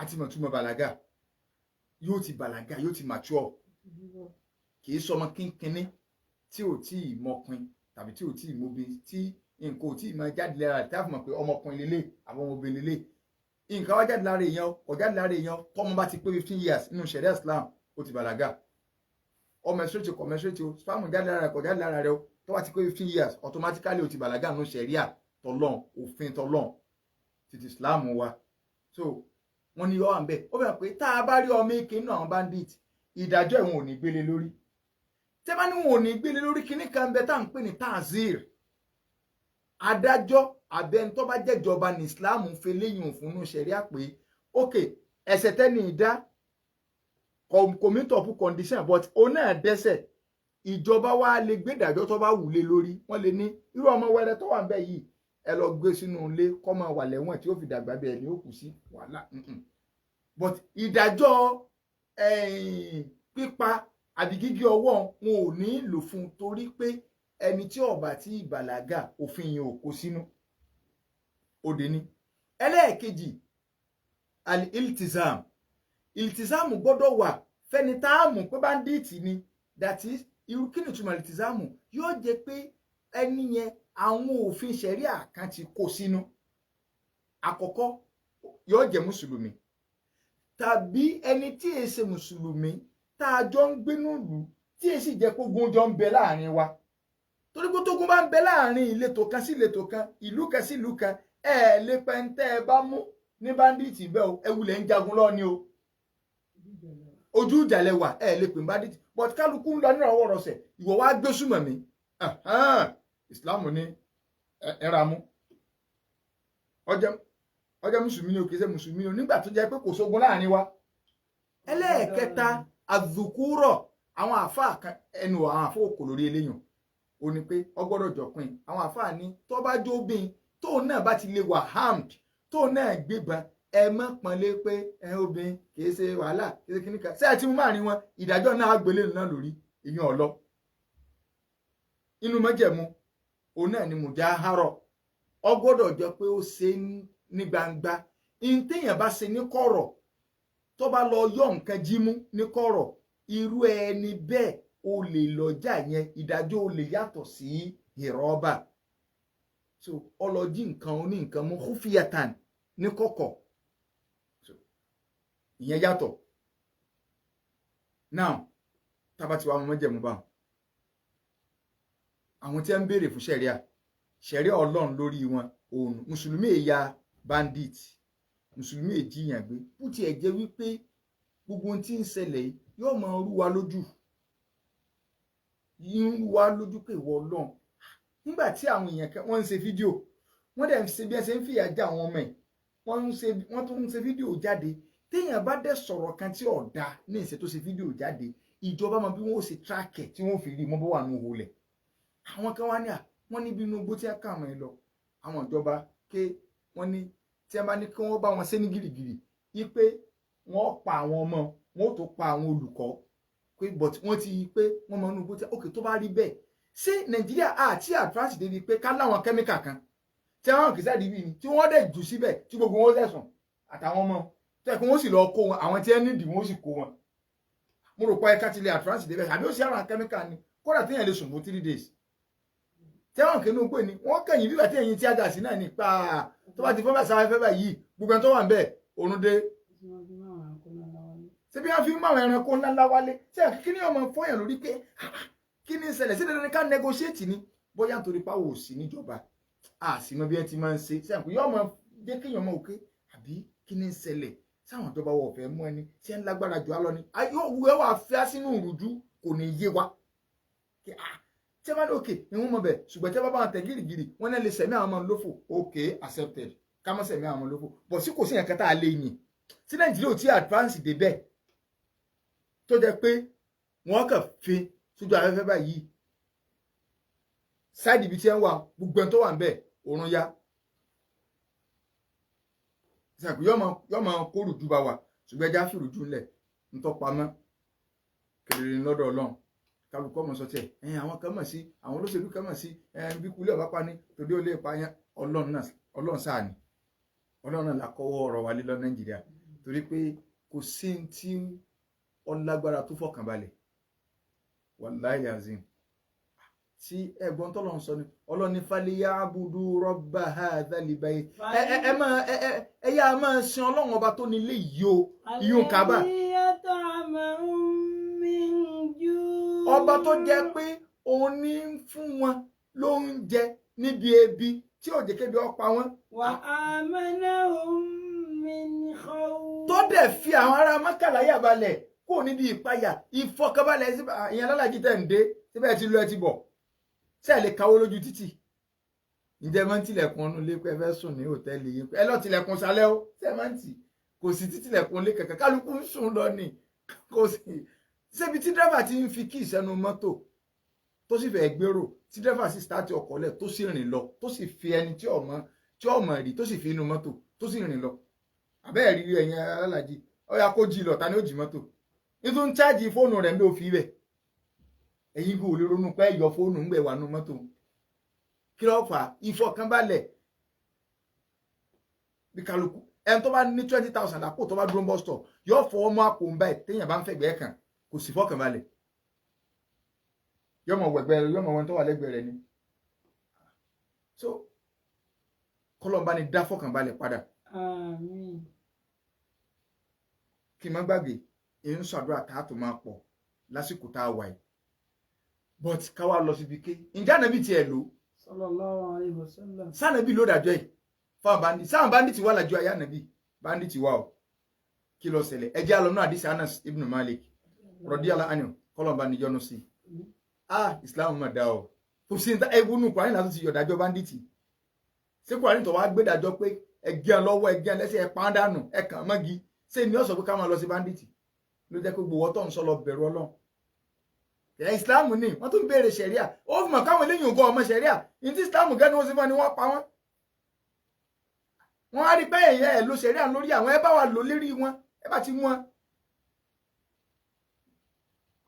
S1: Àti mọ̀túmọ̀ bàlágà, yóò ti bàlágà, yóò ti mature, kì í sọmọ kínkínní tí ò tí ì mọpin tàbí tí ò tí ì mobi, tí nǹkan ò tí ì máa jáde lára rẹ̀ tí a fi mọ̀ pé ọmọkùnrin lélẹ̀ àbọ̀ ọmọbìnrin lélẹ̀. Nǹkan wá jáde lára èèyàn, kò jáde lára èèyàn. Tọ́mọ bá ti pé 15 years nínú ṣẹ̀ríà Islam, ó ti bàlágà. Ó menstruate, kò menstruate o, sperm jáde lára rẹ̀, kò jáde lára rẹ̀ o, tó bá ti pé 15 years, automatically ó ti bàlágà nínú ṣẹ̀ríà tọlọ́n, òfin tọlọ́n títí Islam wa. So wọ́n ní yọ wà ń bẹ̀. Ó bẹ̀rẹ̀ pé tá a bá rí ọmọ èké nínú àwọn bandit, ìdájọ́ ìwọ̀n ò ní gbélé lórí. Tẹ́ bá ní wọn ò ní gbélé lórí, kíní kan bẹ tá à ń pè ní tazir. Adájọ́ abẹ́ni tó bá jẹ́jọba ní Islam ń fi léyìn òfin nínú ṣẹ̀ríà pé ok, ẹ̀ṣẹ̀ tẹ́ni ìdá kò meet up condition, but òun náà dẹ́ṣẹ̀, ìjọba wa lè gbé ìdájọ́ tó bá wù lé lórí. Wọ́n lè ní irú ọmọ wẹrẹ tó wà ń bẹ yìí, ẹ lọ gbé sínú ilé kó máa wà lẹ́wọ̀n tí ó fi dàgbà, bẹ́ẹ̀ ni ó kù sí wàhálà. But ìdájọ́ pípa àbí gígé ọwọ́, wọn ò ní lò fún un, torí pé ẹni tí ó bá tí ìbàlágà, òfin yẹn ò kó sínú. Òde ní ẹlẹ́ẹ̀kejì, al-iltizam. Iltizam gbọ́dọ̀ wà fẹ́ni tá a mú pé bandit ni. That is, irú kí ni ìtumọ̀ iltizam? Yóò jẹ́ pé ẹni yẹn, àwọn òfin ṣẹ̀ríà kan ti kó sínú. Àkọ́kọ́, yóò jẹ́ mùsùlùmí tàbí ẹni tí è ṣe mùsùlùmí tá a jọ ń gbénú ìlú, tí èsì jẹ́ kógun jọ ń bẹ láàrin wa, torí pé tógun bá ń bẹ láàrin ìletò kan sí ìletò kan, ìlú kan sí ìlú kan, ẹ lè pẹ́ńtẹ́ ẹ bá mú ní bandit bẹ́ẹ̀ o. Ẹ wulẹ̀ ń jagun lọ́ọ́ ni o, ojú ìjà lẹ wà, ẹ lè pè ní bandit. But kálukú ń lọ ní ọwọ́ rọsẹ̀, ìwọ wá gbé súnmọ̀ mi, Ìsìláàmù ní ẹ̀ra mú. Ọjọ́ mùsùlùmí ni o, kìí ṣe mùsùlùmí o, nígbà tó jẹ́ pé kò sógun láàrin wa. Ẹlẹ́ẹ̀kẹta, àdùkúrọ̀. Àwọn àáfàá kan, ẹnu àwọn àáfàá òkò lórí eléyàn, ó ní pé ó gbọ́dọ̀ jọpin. Àwọn àáfàá ní tó bá jóbin, tóun náà bá ti lè wà armed, tóun náà gbébọn, ẹ mọ́ pọ́nlé pé ẹ obìnrin kìí ṣe wàhálà, kìí ṣe kíníkan ṣé ẹ ti mú máàrin wọn, ìdájọ́ náà gbélé náà lórí ìyẹn ọ̀lọ́. Inú mọ́jẹ̀mú òun náà ni mùjáhárọ̀. Ó gbọ́dọ̀ jọ pé ó ṣe ní gbangba. Ìntẹ̀yàn bá ṣe ní kọ̀rọ̀, tó bá lọ yọ nǹkan jí mú ní kọ̀rọ̀, irú ẹni bẹ́ẹ̀ o lè lọ́jà yẹn, ìdájọ́ o lè yàtọ̀ sí ìrọ́bà. So ọlọ́jí nǹkan oní nǹkan mú kúfíyàtàn ní kọ̀kọ̀, ìyẹn yàtọ̀. Now, tábà tí wàá mọ mọ́jẹ̀mú báwọn, àwọn tí wọ́n ń béèrè fún ṣẹ̀ríà, ṣẹ̀ríà Ọlọ́run lórí wọn, òun mùsùlùmí èyà bandit, mùsùlùmí èjìyàn gbé. Bó tiẹ̀ jẹ́ wípé gbogbo ohun tí ń ṣẹlẹ̀ yìí yóò máa rú wa lójú, yìí ń rú wa lójú pé ìwọ Ọlọ́run, nígbà tí àwọn èèyàn kan wọ́n ń ṣe fídíò, wọ́n dẹ̀ ń ṣe bí ẹ ṣe ń fìyà jẹ àwọn ọmọ ẹ̀, wọ́n ń ṣe, wọ́n tún ń ṣe fídíò jáde. Téèyàn bá dẹ̀ sọ̀rọ̀ kan tí ò dáa ní ìṣe tó ṣe fídíò jáde, ìjọba mọ bí wọ́n ó ṣe track ẹ̀ tí wọ́n fi rí mọ́ bó wà nù hólẹ̀. Àwọn kan wá ní à wọ́n níbi inú igbó tí wọ́n kà wọ́n lọ, àwọn ìjọba ké wọ́n ní tí wọ́n bá ní kí wọ́n bá wọn ṣe ní gìrìgìrì wípé wọ́n pa àwọn ọmọ wọn, ó tó pa àwọn olùkọ́ pé, but wọ́n ti pé wọ́n mọ inú igbó tí. Ok, tó bá rí bẹ́ẹ̀, ṣé Nàìjíríà àti advance débi pé ká láwọn kẹ́míkà kan tí àwọn kìí sáà dìbì ni tí wọ́n dẹ̀ jù síbẹ̀ tí gbogbo wọn sẹ̀sùn àtàwọn ọmọ tó yẹ kí wọ́n sì lọ kó wọn, àwọn tí ẹ nídìí wọ́n sì kó wọn? Mo rò pé ẹ̀ka ti lè advance débẹ̀, àbí ó sì àwọn kẹ́míkà ni kódà téèyàn lè sùn fún 3 days tí àwọn kìnnú pè ní wọ́n kẹ̀yìn bíbà tí ẹ̀yìn tí a dà sí náà ní pa tó bá ti fọ́ bá sáfẹ́ fẹ́ báyìí, gbogbo ẹni tó wà ń bẹ̀ òrùn dé. Ṣé bí wọ́n fi ń mú àwọn ẹranko ńláńlá wálé? Ṣé kí ni ọmọ fọyàn lórí pé kí ni ń ṣẹlẹ̀? Sí dandan ká negotiate ni? Bóyá nítorí páwọ̀ òsì níjọba, a sì mọ bí ẹ ti máa ń ṣe ṣé àpò yóò máa jẹ́ kéèyàn mọ̀ òkè, àbí kí ni ń ṣẹlẹ̀ sáwọn ìjọba wọ̀ fẹ́ mú ẹni tí ẹ ń lágbára jù á lọ ni? Yóò wú ẹ wà fẹ́ sínú ìrújú, kò ní yé wa tí ẹ bá ní òkè ni wọ́n mọ̀ bẹ̀. Ṣùgbọ́n tí ẹ bá bá wọn tẹ̀ gírígírí, wọ́n náà lè sẹ̀mí àwọn ọmọ lófò. Ok, accepted, ká má sẹ̀mí àwọn ọmọ lófò, bọ̀ sí kò sí nǹkan tá a lè yìn. Tí Nàìjíríà ò tí advance débẹ̀ tó jẹ́ pé wọ́n kàn fi sójú afẹ́fẹ́ báyìí, side ibi tí ẹ ń wà, gbogbo ẹni tó wà ń bẹ̀ òórùn ya ìsàkó yọ máa kó rùjú bá wa. Ṣùgbọ́n ẹja fi rùjú ńlẹ̀ ńtọ́pamọ́ kedere lọ́dọ̀ Ọlọ́run. Kálukú ọmọ sọ tiẹ̀, ẹ̀yìn àwọn kan mọ̀ sí, àwọn olóṣèlú kan mọ̀ sí, ẹ̀yìn bí kulẹ̀ ọba pani tòde ó lè pa yẹn. Ọlọ́run náà, Ọlọ́run sáà ni, Ọlọ́run náà la kọ́wọ́ ọ̀rọ̀ wa lé lọ Nàìjíríà, torí pé kò sí ní tí ọlágbára tó fọkànbalẹ̀. Wàláì azim, tí ẹ̀gbọ́n tọ́lọ́run sọ ni, Ọlọ́run ní falyabudu rabba hadhal bayt. Ẹ ẹ ẹ máa ẹ ẹ ẹ yá máa sin Ọlọ́run ọba tó nílé yìí o, ìyún Kaaba, ọba tó jẹ́ pé òun ní ń fún wọn lóúnjẹ níbi ebi tí ò jẹ́ kébi ó pa wọ́n.
S2: Wa amanahum min khawf.
S1: Tó dẹ̀ fi àwọn ará Mákà láyà balẹ̀ kó níbi ìpayà, ìfọkànbalẹ̀. Ìyẹn alálàájì tẹ̀ ń dé síbẹ̀, ti lọ ẹ ti bọ̀, ṣé ẹ lè kawó lójú títì? Ǹjẹ́ máa ń tilẹ̀kùn ọ̀nù lé pé ẹ fẹ́ sùn ní hòtẹ́ẹ̀lì yìí? Ẹ lọ́ọ́ tilẹ̀kùn sálẹ̀ ó, ṣé ẹ máa ń tì? Kò sí títílẹ̀kùn lé kankan, kálukú ń sùn lọ ni. Kò sí ṣébi tí dírẹ́fà ti ń fi kí ìsẹ́nu mọ́tò tó sì fẹ́ gbèrò, tí dírẹ́fà sì sítáàtì ọkọ̀ lẹ̀ tó sì rìn lọ, tó sì fi ẹni tí ọmọ tí ọmọ rí, tó sì fi inú mọ́tò tó sì rìn lọ. Àbẹ́ẹ̀ rí ẹ̀yin alálàájì, ó yá kó jí lọ, ta ni ó jí mọ́tò? Nítorí ń cháàjì fóònù rẹ̀ ń bẹ́ òfin bẹ̀. Ẹ̀yin kò lè ronú pé yọ fóònù ń gbẹ̀ wà nú mọ́tò. Kí ló fà á? Ìfọ̀kànbalẹ̀. Bí kálukú ẹni tó bá ní 20,000 àpò tó bá dúró ń bus stop, yóò fọwọ́ mọ́ àpò ń báyìí. Téèyàn bá ń fẹ̀gbẹ́ kàn, kò sí fọkànbalẹ̀, yóò mọ̀ wẹ̀gbẹ́ rẹ̀, yóò mọ̀ wọn tó wà lẹ́gbẹ̀ẹ́ rẹ̀ ni. So kọ́lọ́mbá ni dá fọkànbalẹ̀ padà.
S2: Àmín.
S1: Kí n má gbàgbé ń ṣàdúrà tá a tó máa pọ̀ lásìkò tá a wà yìí, but ká wá lọ síbi ké ǹjẹ́ ànábì tiẹ̀ lò?
S2: Sallallahu alayhi wa sallam.
S1: Sànàbì ló dájọ́ yìí fáwọn bandit? Sáwọn bandit wà lájọ ayé ànábì? Bandit wà o. Kí ló ṣẹlẹ̀? Ẹ jẹ́ àlọ́ náà àdìsí Anas ibn Malik radiyallahu anhu, kọ́lọ́mbà níjọ́nu sí i. Ah, Islam mà dá o. Kò sí ní ewu nù. Kùránì láti ti yọ̀dájọ́ bandit. Ṣé Kùránì tó wá gbé dájọ́ pé ẹgẹ́ lọ́wọ́, ẹgẹ́ lẹ́sẹ̀, ẹ pàán dànù, ẹ kàn mọ́gi, ṣé ni ó sọ pé ká máa lọ sí bandit? Ló jẹ́ pé gbogbo ọtọ̀ ń sọ lọ bẹ̀rù Ọlọ́run. Ẹ̀ Islam ni wọ́n tún béèrè sẹ̀ríà. Ó fi mọ̀ káwọn eléyìí nǹkan ọmọ sẹ̀ríà ní tí Islam gẹ́ ni wọ́n sì fún ni wọ́n pa wọ́n. Wọ́n á rí pé ẹ̀yẹ ẹ̀ lo sẹ̀ríà lórí àwọn, ẹ bá wa lò lérí wọn, ẹ bá ti mú wọn.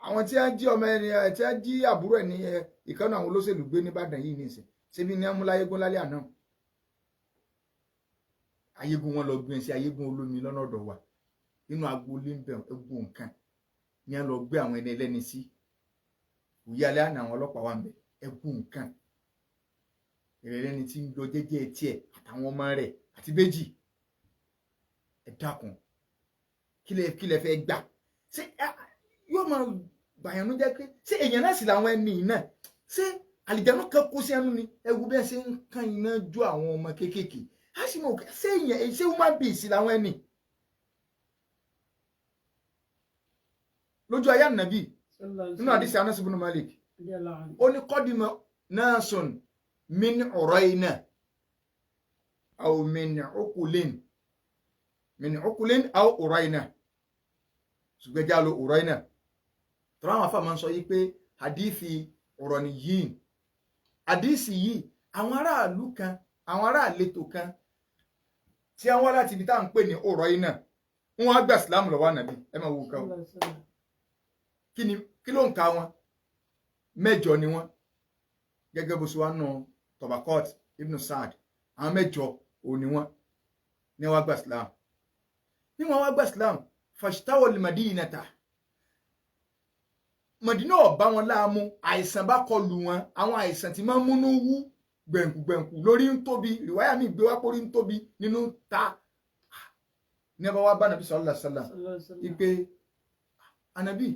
S1: Àwọn tí wọ́n jí ọmọ ẹni tí wọ́n jí àbúrò ẹ̀ ní ìkànnì àwọn olóṣèlú gbé nìbàdàn yìí nìsín, ṣébi ní amúláyégún lálẹ́ àná, ayégún wọn lọ gbé sí ayégún olómi lọ́nà ọ̀dọ̀ wa nínú agboolé ń bẹ egun nǹkan ní a lọ gbé àwọn ẹni ẹlẹ́ni sí òye alẹ́ àná. Àwọn ọlọ́pàá wà ń bẹ ẹgún nǹkan ìrẹ̀lẹ́ni tí ń lọ jẹ́jẹ́ tiẹ̀ àtàwọn ọmọ rẹ̀ àti méjì. Ẹ dákun, kí lẹ fẹ́ gbà? Ṣé yóò máa bàyànú jẹ́ pé ṣé èèyàn náà sì làwọn ẹni náà? Ṣé àlìjánu kan kó sí ẹnu ni? Ẹ wo bí ẹ ṣe ń kan iná jó àwọn ọmọ kéékèèké, á sì mọ̀ ṣé èèyàn, ṣé human beings làwọn ẹni? Lójú ayé ànàbì, nínú àdìsí Anas ibn Malik, ó ní kọ́dìmọ̀ nasun min Urayna aw min ukulin, min ukulin aw Urayna, ṣùgbọ́n ẹja lo Urayna tọ́lá. Àwọn afa máa ń sọ yìí pé hadithi Uraniyin, hadithi yìí, àwọn aráàlú kan, àwọn aráàletò kan tí wọ́n wá láti ibi tá à ń pè ní Urayna, wọ́n á gbà sílámù lọ́wọ́ ànàbì. Ẹ máa wo kan o, kí ni kí ló ń ka wọn? Mẹ́jọ ni wọ́n, gẹ́gẹ́ bó ṣe wá nù Tabaqat Ibn Sa'd. Àwọn mẹ́jọ ò ní wọ́n ní wọ́n gba Islam, ní wọ́n wá gba Islam. Fashtawal madinata, Madina ọba wọn láàmú, àìsàn bá kọlù wọn, àwọn àìsàn tí máa ń múnú wú gbẹ̀ǹkùgbẹ̀ǹkù, lórí ń tóbi. Rìwáyà mi gbé wá pórí ń tóbi nínú ta ní ẹ bá wá bá nàbí sallallahu alaihi wasallam ipe anabi,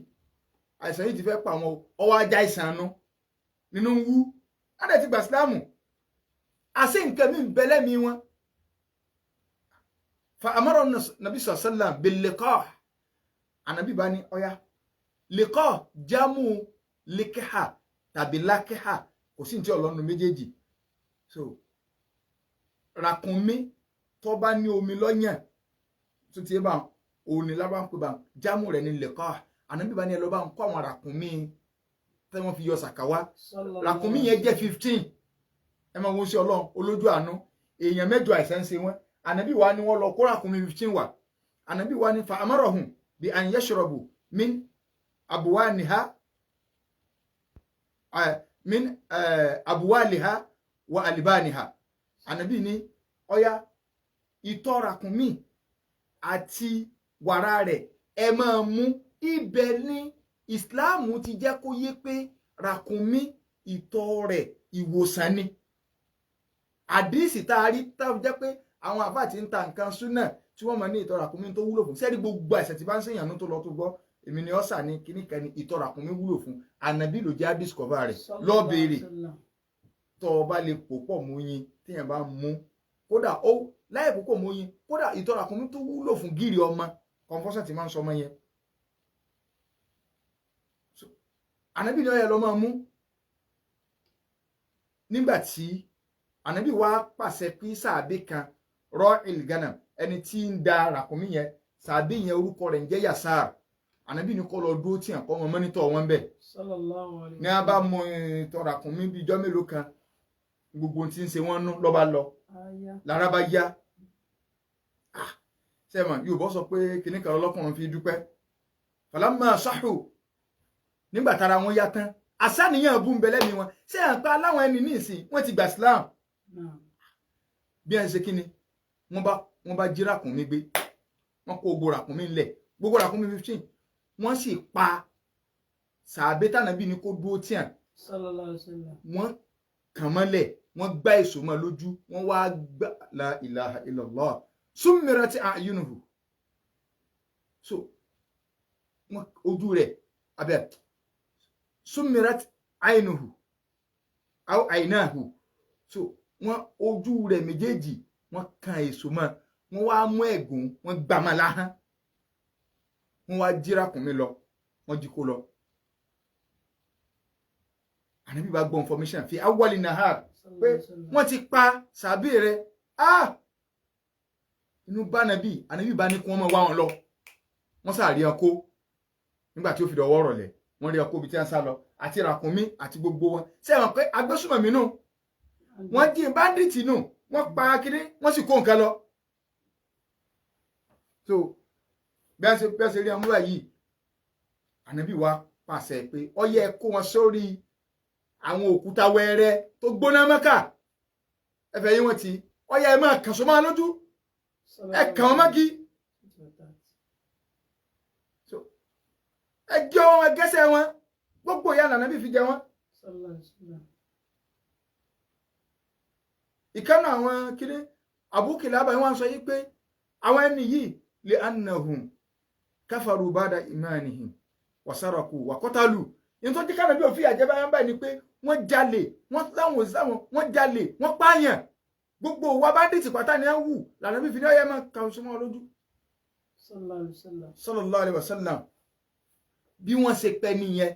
S1: àìsàn yìí ti fẹ́ pa àwọn, ọwọ́ ajá ìsàn nu nínú ń wú adẹ̀ ti gbà sílámù, àṣẹ nǹkan mi ń bẹ lẹ́mìí wọn. Fa amara nàbí sallam bil liqah. Ànàbí bá ní ọ̀yá liqah, jámù likiha tàbí lákíhà, kò sí ní tí ọlọ́nu méjèèjì. So ràkúnmí tó bá ní omi lọ́yàn Tó ti bá òun ni lábá ń pè bá jámù rẹ̀ ní lẹ́kọ́. Ànábì bá ní ẹ lọ bá ń kó àwọn ràkúnmí tí wọ́n fi yọ sàkà wá. Ràkúnmí yẹn jẹ́ 15. Ẹ máa wo sí Ọlọ́run olójú àánú, èèyàn 8 àìsàn ń ṣe wọ́n. Ànábì wa ni wọ́n lọ kó ràkúnmí 15 wá. Ànábì wa ni fa amarahum bi an yashrabu min abuwaniha min abuwaliha wa alibaniha. Ànábì ní ọya ìtọ̀ ràkúnmí àti wàrà rẹ̀ ẹ máa mú. Ibẹ̀ ni ìsìláàmù ti jẹ́ kó yé pé ràkúnmí ìtọ̀ rẹ̀ ìwòsàn ni. Àdíìsì tá a rí tá a jẹ́ pé àwọn àfáà tí ń ta nǹkan súnà tí wọ́n mọ̀ ní ìtọ̀ ràkúnmí tó wúlò fún sẹ́ẹ̀rí gbogbo àìsàn tí bá ń ṣèyànnú tó lọ tó gbọ́ èmi ni ọ́sà ní kíníkan ni ìtọ̀ ràkúnmí wúlò fún. Ànábì ló jẹ́ àdìsíkọ́fà rẹ̀ lọ́ọ́ béèrè tọ́ ọ bá lè pò pọ̀ mú yín téèyàn bá mú kódà ó láì pò pọ̀ mú yín kódà ìtọ̀ ràkúnmí tó wúlò fún gírì ọmọ kọ̀ǹfọ́sà tí máa ń sọ ọmọ yẹn. Ànábì ni ó yẹ lọ máa mú. Nígbà tí ànábì wá pàṣẹ pé sàbí kan rọ ìlgánà ẹni tí ń da ràkúnmí yẹn, sàbí yẹn orúkọ rẹ̀ ń jẹ́ Yasar. Ànábì ní kó lọ dúró tí àkọ́ wọn mọ́nítọ̀ wọn bẹ̀. Ní a bá mọ ìtọ̀ ràkúnmí bíi ijọ́ mélòó kan gbogbo tí ń ṣe wọ́n nú lọ́ba lọ lára bá yá. Sẹ́wọ̀n Yorùbá sọ pé kinní kan ọlọ́kùnrin fi dúpẹ́ falamma sahu nígbà tára wọn yá tán àsáníyàn bú ń bẹ lẹ́mìí wọn. Ṣé à ń pa aláwọn ẹni ní ìsìn wọ́n ti gbà Islam bí ẹ ṣe kí ni wọ́n bá jí ràkúnmí gbé, wọ́n kó gbogbo ràkúnmí ńlẹ̀, gbogbo ràkúnmí 15 wọ́n sì pa sàbẹ́ tànàbí ni kó dúró tíyàn, wọ́n kàn mọ́lẹ̀, wọ́n gbá èso mọ́ lójú, wọ́n wá gbá la ilaha illallah summirat a'yunuhu. So wọ́n ojú rẹ̀ abẹ́ summirat aynuhu aw aynahu. So wọ́n ojú rẹ̀ méjèèjì wọ́n kan èso mọ́, wọ́n wá mú ẹ̀gún wọ́n gbà má láhán, wọ́n wá jí ràkúnmí lọ, wọ́n jí kó lọ. Ànábì bá gbọ́ information fi awwali nahar pé wọ́n ti pa sàbí rẹ̀. Ah, inú bá nàbí, ànábì bá ní kí wọ́n máa wá wọn lọ. Wọ́n sàrí ọkọ nígbà tí ó fi dọ̀wọ́ rọ̀lẹ́, wọ́n rí ọkọ ibi tí wọ́n sá lọ àti ràkúnmí àti gbogbo wọn. Ṣé wọn pé agbésùmọ̀mí nù, wọ́n jí báńdíìtì nù, wọ́n pa kiri, wọ́n sì kó nǹkan lọ. So bí a ṣe rí ọmọ yìí, ànábì wa pàṣẹ pé ó yẹ kó wọn sórí àwọn òkúta wẹ́rẹ́ tó gbóná Mẹ́kà, ẹfẹ yín wọn ti ó yẹ ẹ máa kàn sọ máa lójú, ẹ kàn wọn mọ́gí, ẹ jẹ wọn, ẹ gẹ́sẹ̀ wọn, gbogbo ìyá ànábì fi jẹ wọn. Ìkànnì àwọn kiri Abu Kilaba wọn sọ yìí pé àwọn ẹni yìí lè annahum kafaru bada imanihim wasaraku wakọtalu. Nítorí tí kánàbí òfin àjẹbá yẹn báyìí ni pé wọ́n jalè, wọ́n láwọn òsàwọn, wọ́n jalè, wọ́n pààyàn, gbogbo wa báńdíìtì pátá ni ẹ wù lànà bí fìdí ọyẹ máa kàn súnmọ́ lójú. Sallallahu alaihi wasallam. Bí wọ́n ṣe pẹ́ nìyẹn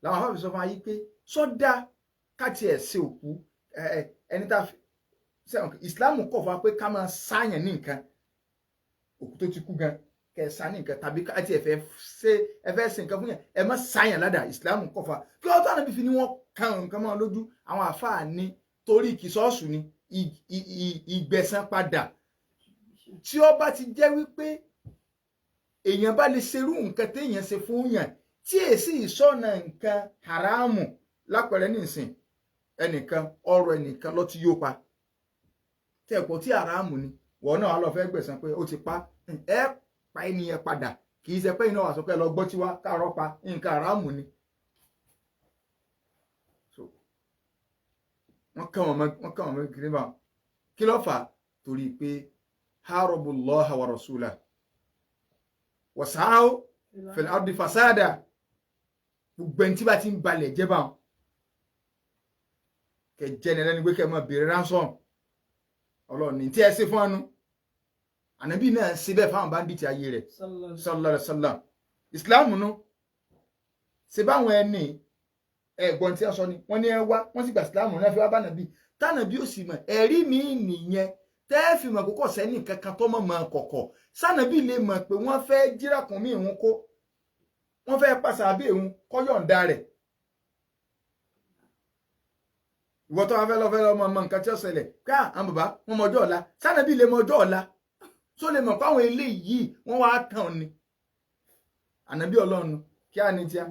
S1: làwọn afáàfin sọ fún ayé pé sọ́dá káti ẹ̀ ṣe òkú ẹni tá ìsìláàmù kọ̀ fún wa pé ká máa sáyàn ní nǹkan, òkú tó ti kú gan kẹ sá ní nǹkan, tàbí ká ti ẹfẹ ṣe ẹfẹ ṣe nǹkan fún yẹn, ẹ má sáyàn ládàá. Ìsìláàmù kọ̀ fún wa kí wọ́n tó àná bí fi ni wọ́n kan nǹkan mọ́ lójú. Àwọn àfáà ní torí kìsọ́ọ̀sù ni ìgbẹ̀san padà. Tí ó bá ti jẹ́ wípé èèyàn bá lè ṣerú nǹkan téèyàn ṣe fún yàn tí èsì ìsọ̀nà nǹkan haramu, lápẹẹrẹ nísìn ẹnìkan ọrọ̀ ẹnìkan ló ti yó pa tẹ̀pọ̀ tí haramu ni, wọ́n náà lọ fẹ́ gbẹ̀san pé ó ti pa, ẹ pa ẹnìyẹn padà, kì í ṣe pé iná wà sọ pé lọ gbọ́ tiwa káàárọ̀ pa nǹkan haramu ni. Wọ́n kàn wọ́n mọ́ kiri bá kí ló fà torí pé harabullaha wa rasulahu wasaao fil ardi fasada. Gbogbo ẹni tí bá ti ń balẹ̀ jẹ́ bá wọn kẹ jẹ́ ni ẹlẹ́ni pé kẹ máa béèrè ransom. Ọlọ́run ní tí ẹ ṣe fún ọnu ànábì náà ṣe bẹ́ẹ̀ fáwọn báńdíìtì ayé rẹ̀ sallallahu alaihi wasallam. Ìsìláàmù nu ṣe báwọn ẹni ẹ̀gbọ́n tí a sọ ni wọ́n ní ẹ wá, wọ́n sì gbà ìsìláàmù náà fi wá bá nàbí tànàbí ò sì mọ̀. Ẹ̀rí mi nìyẹn Tẹ́ẹ̀fì mọ̀ kókò sẹ́ni kankan tó mọ̀ mọ̀ kọ̀kọ̀ sànàbí lè mọ̀ pé wọ́n fẹ́ jírakùn mí ìhun kó wọ́n fẹ́ pàṣẹ àbí ìhun kọ́ yọ̀ǹda rẹ̀. Ìwọ tó wá fẹ́ lọ fẹ́ lọ mọ̀ mọ̀ nǹkan tí ó ṣẹlẹ̀ ká àwọn bàbá wọn mọ ọjọ́ ọ̀la sànàbí lè mọ ọjọ́ ọ̀la tó lè mọ̀ páwọn eléyìí wọ́n wá tàn ni. Ànàbí Ọlọ́run kí á ní tíá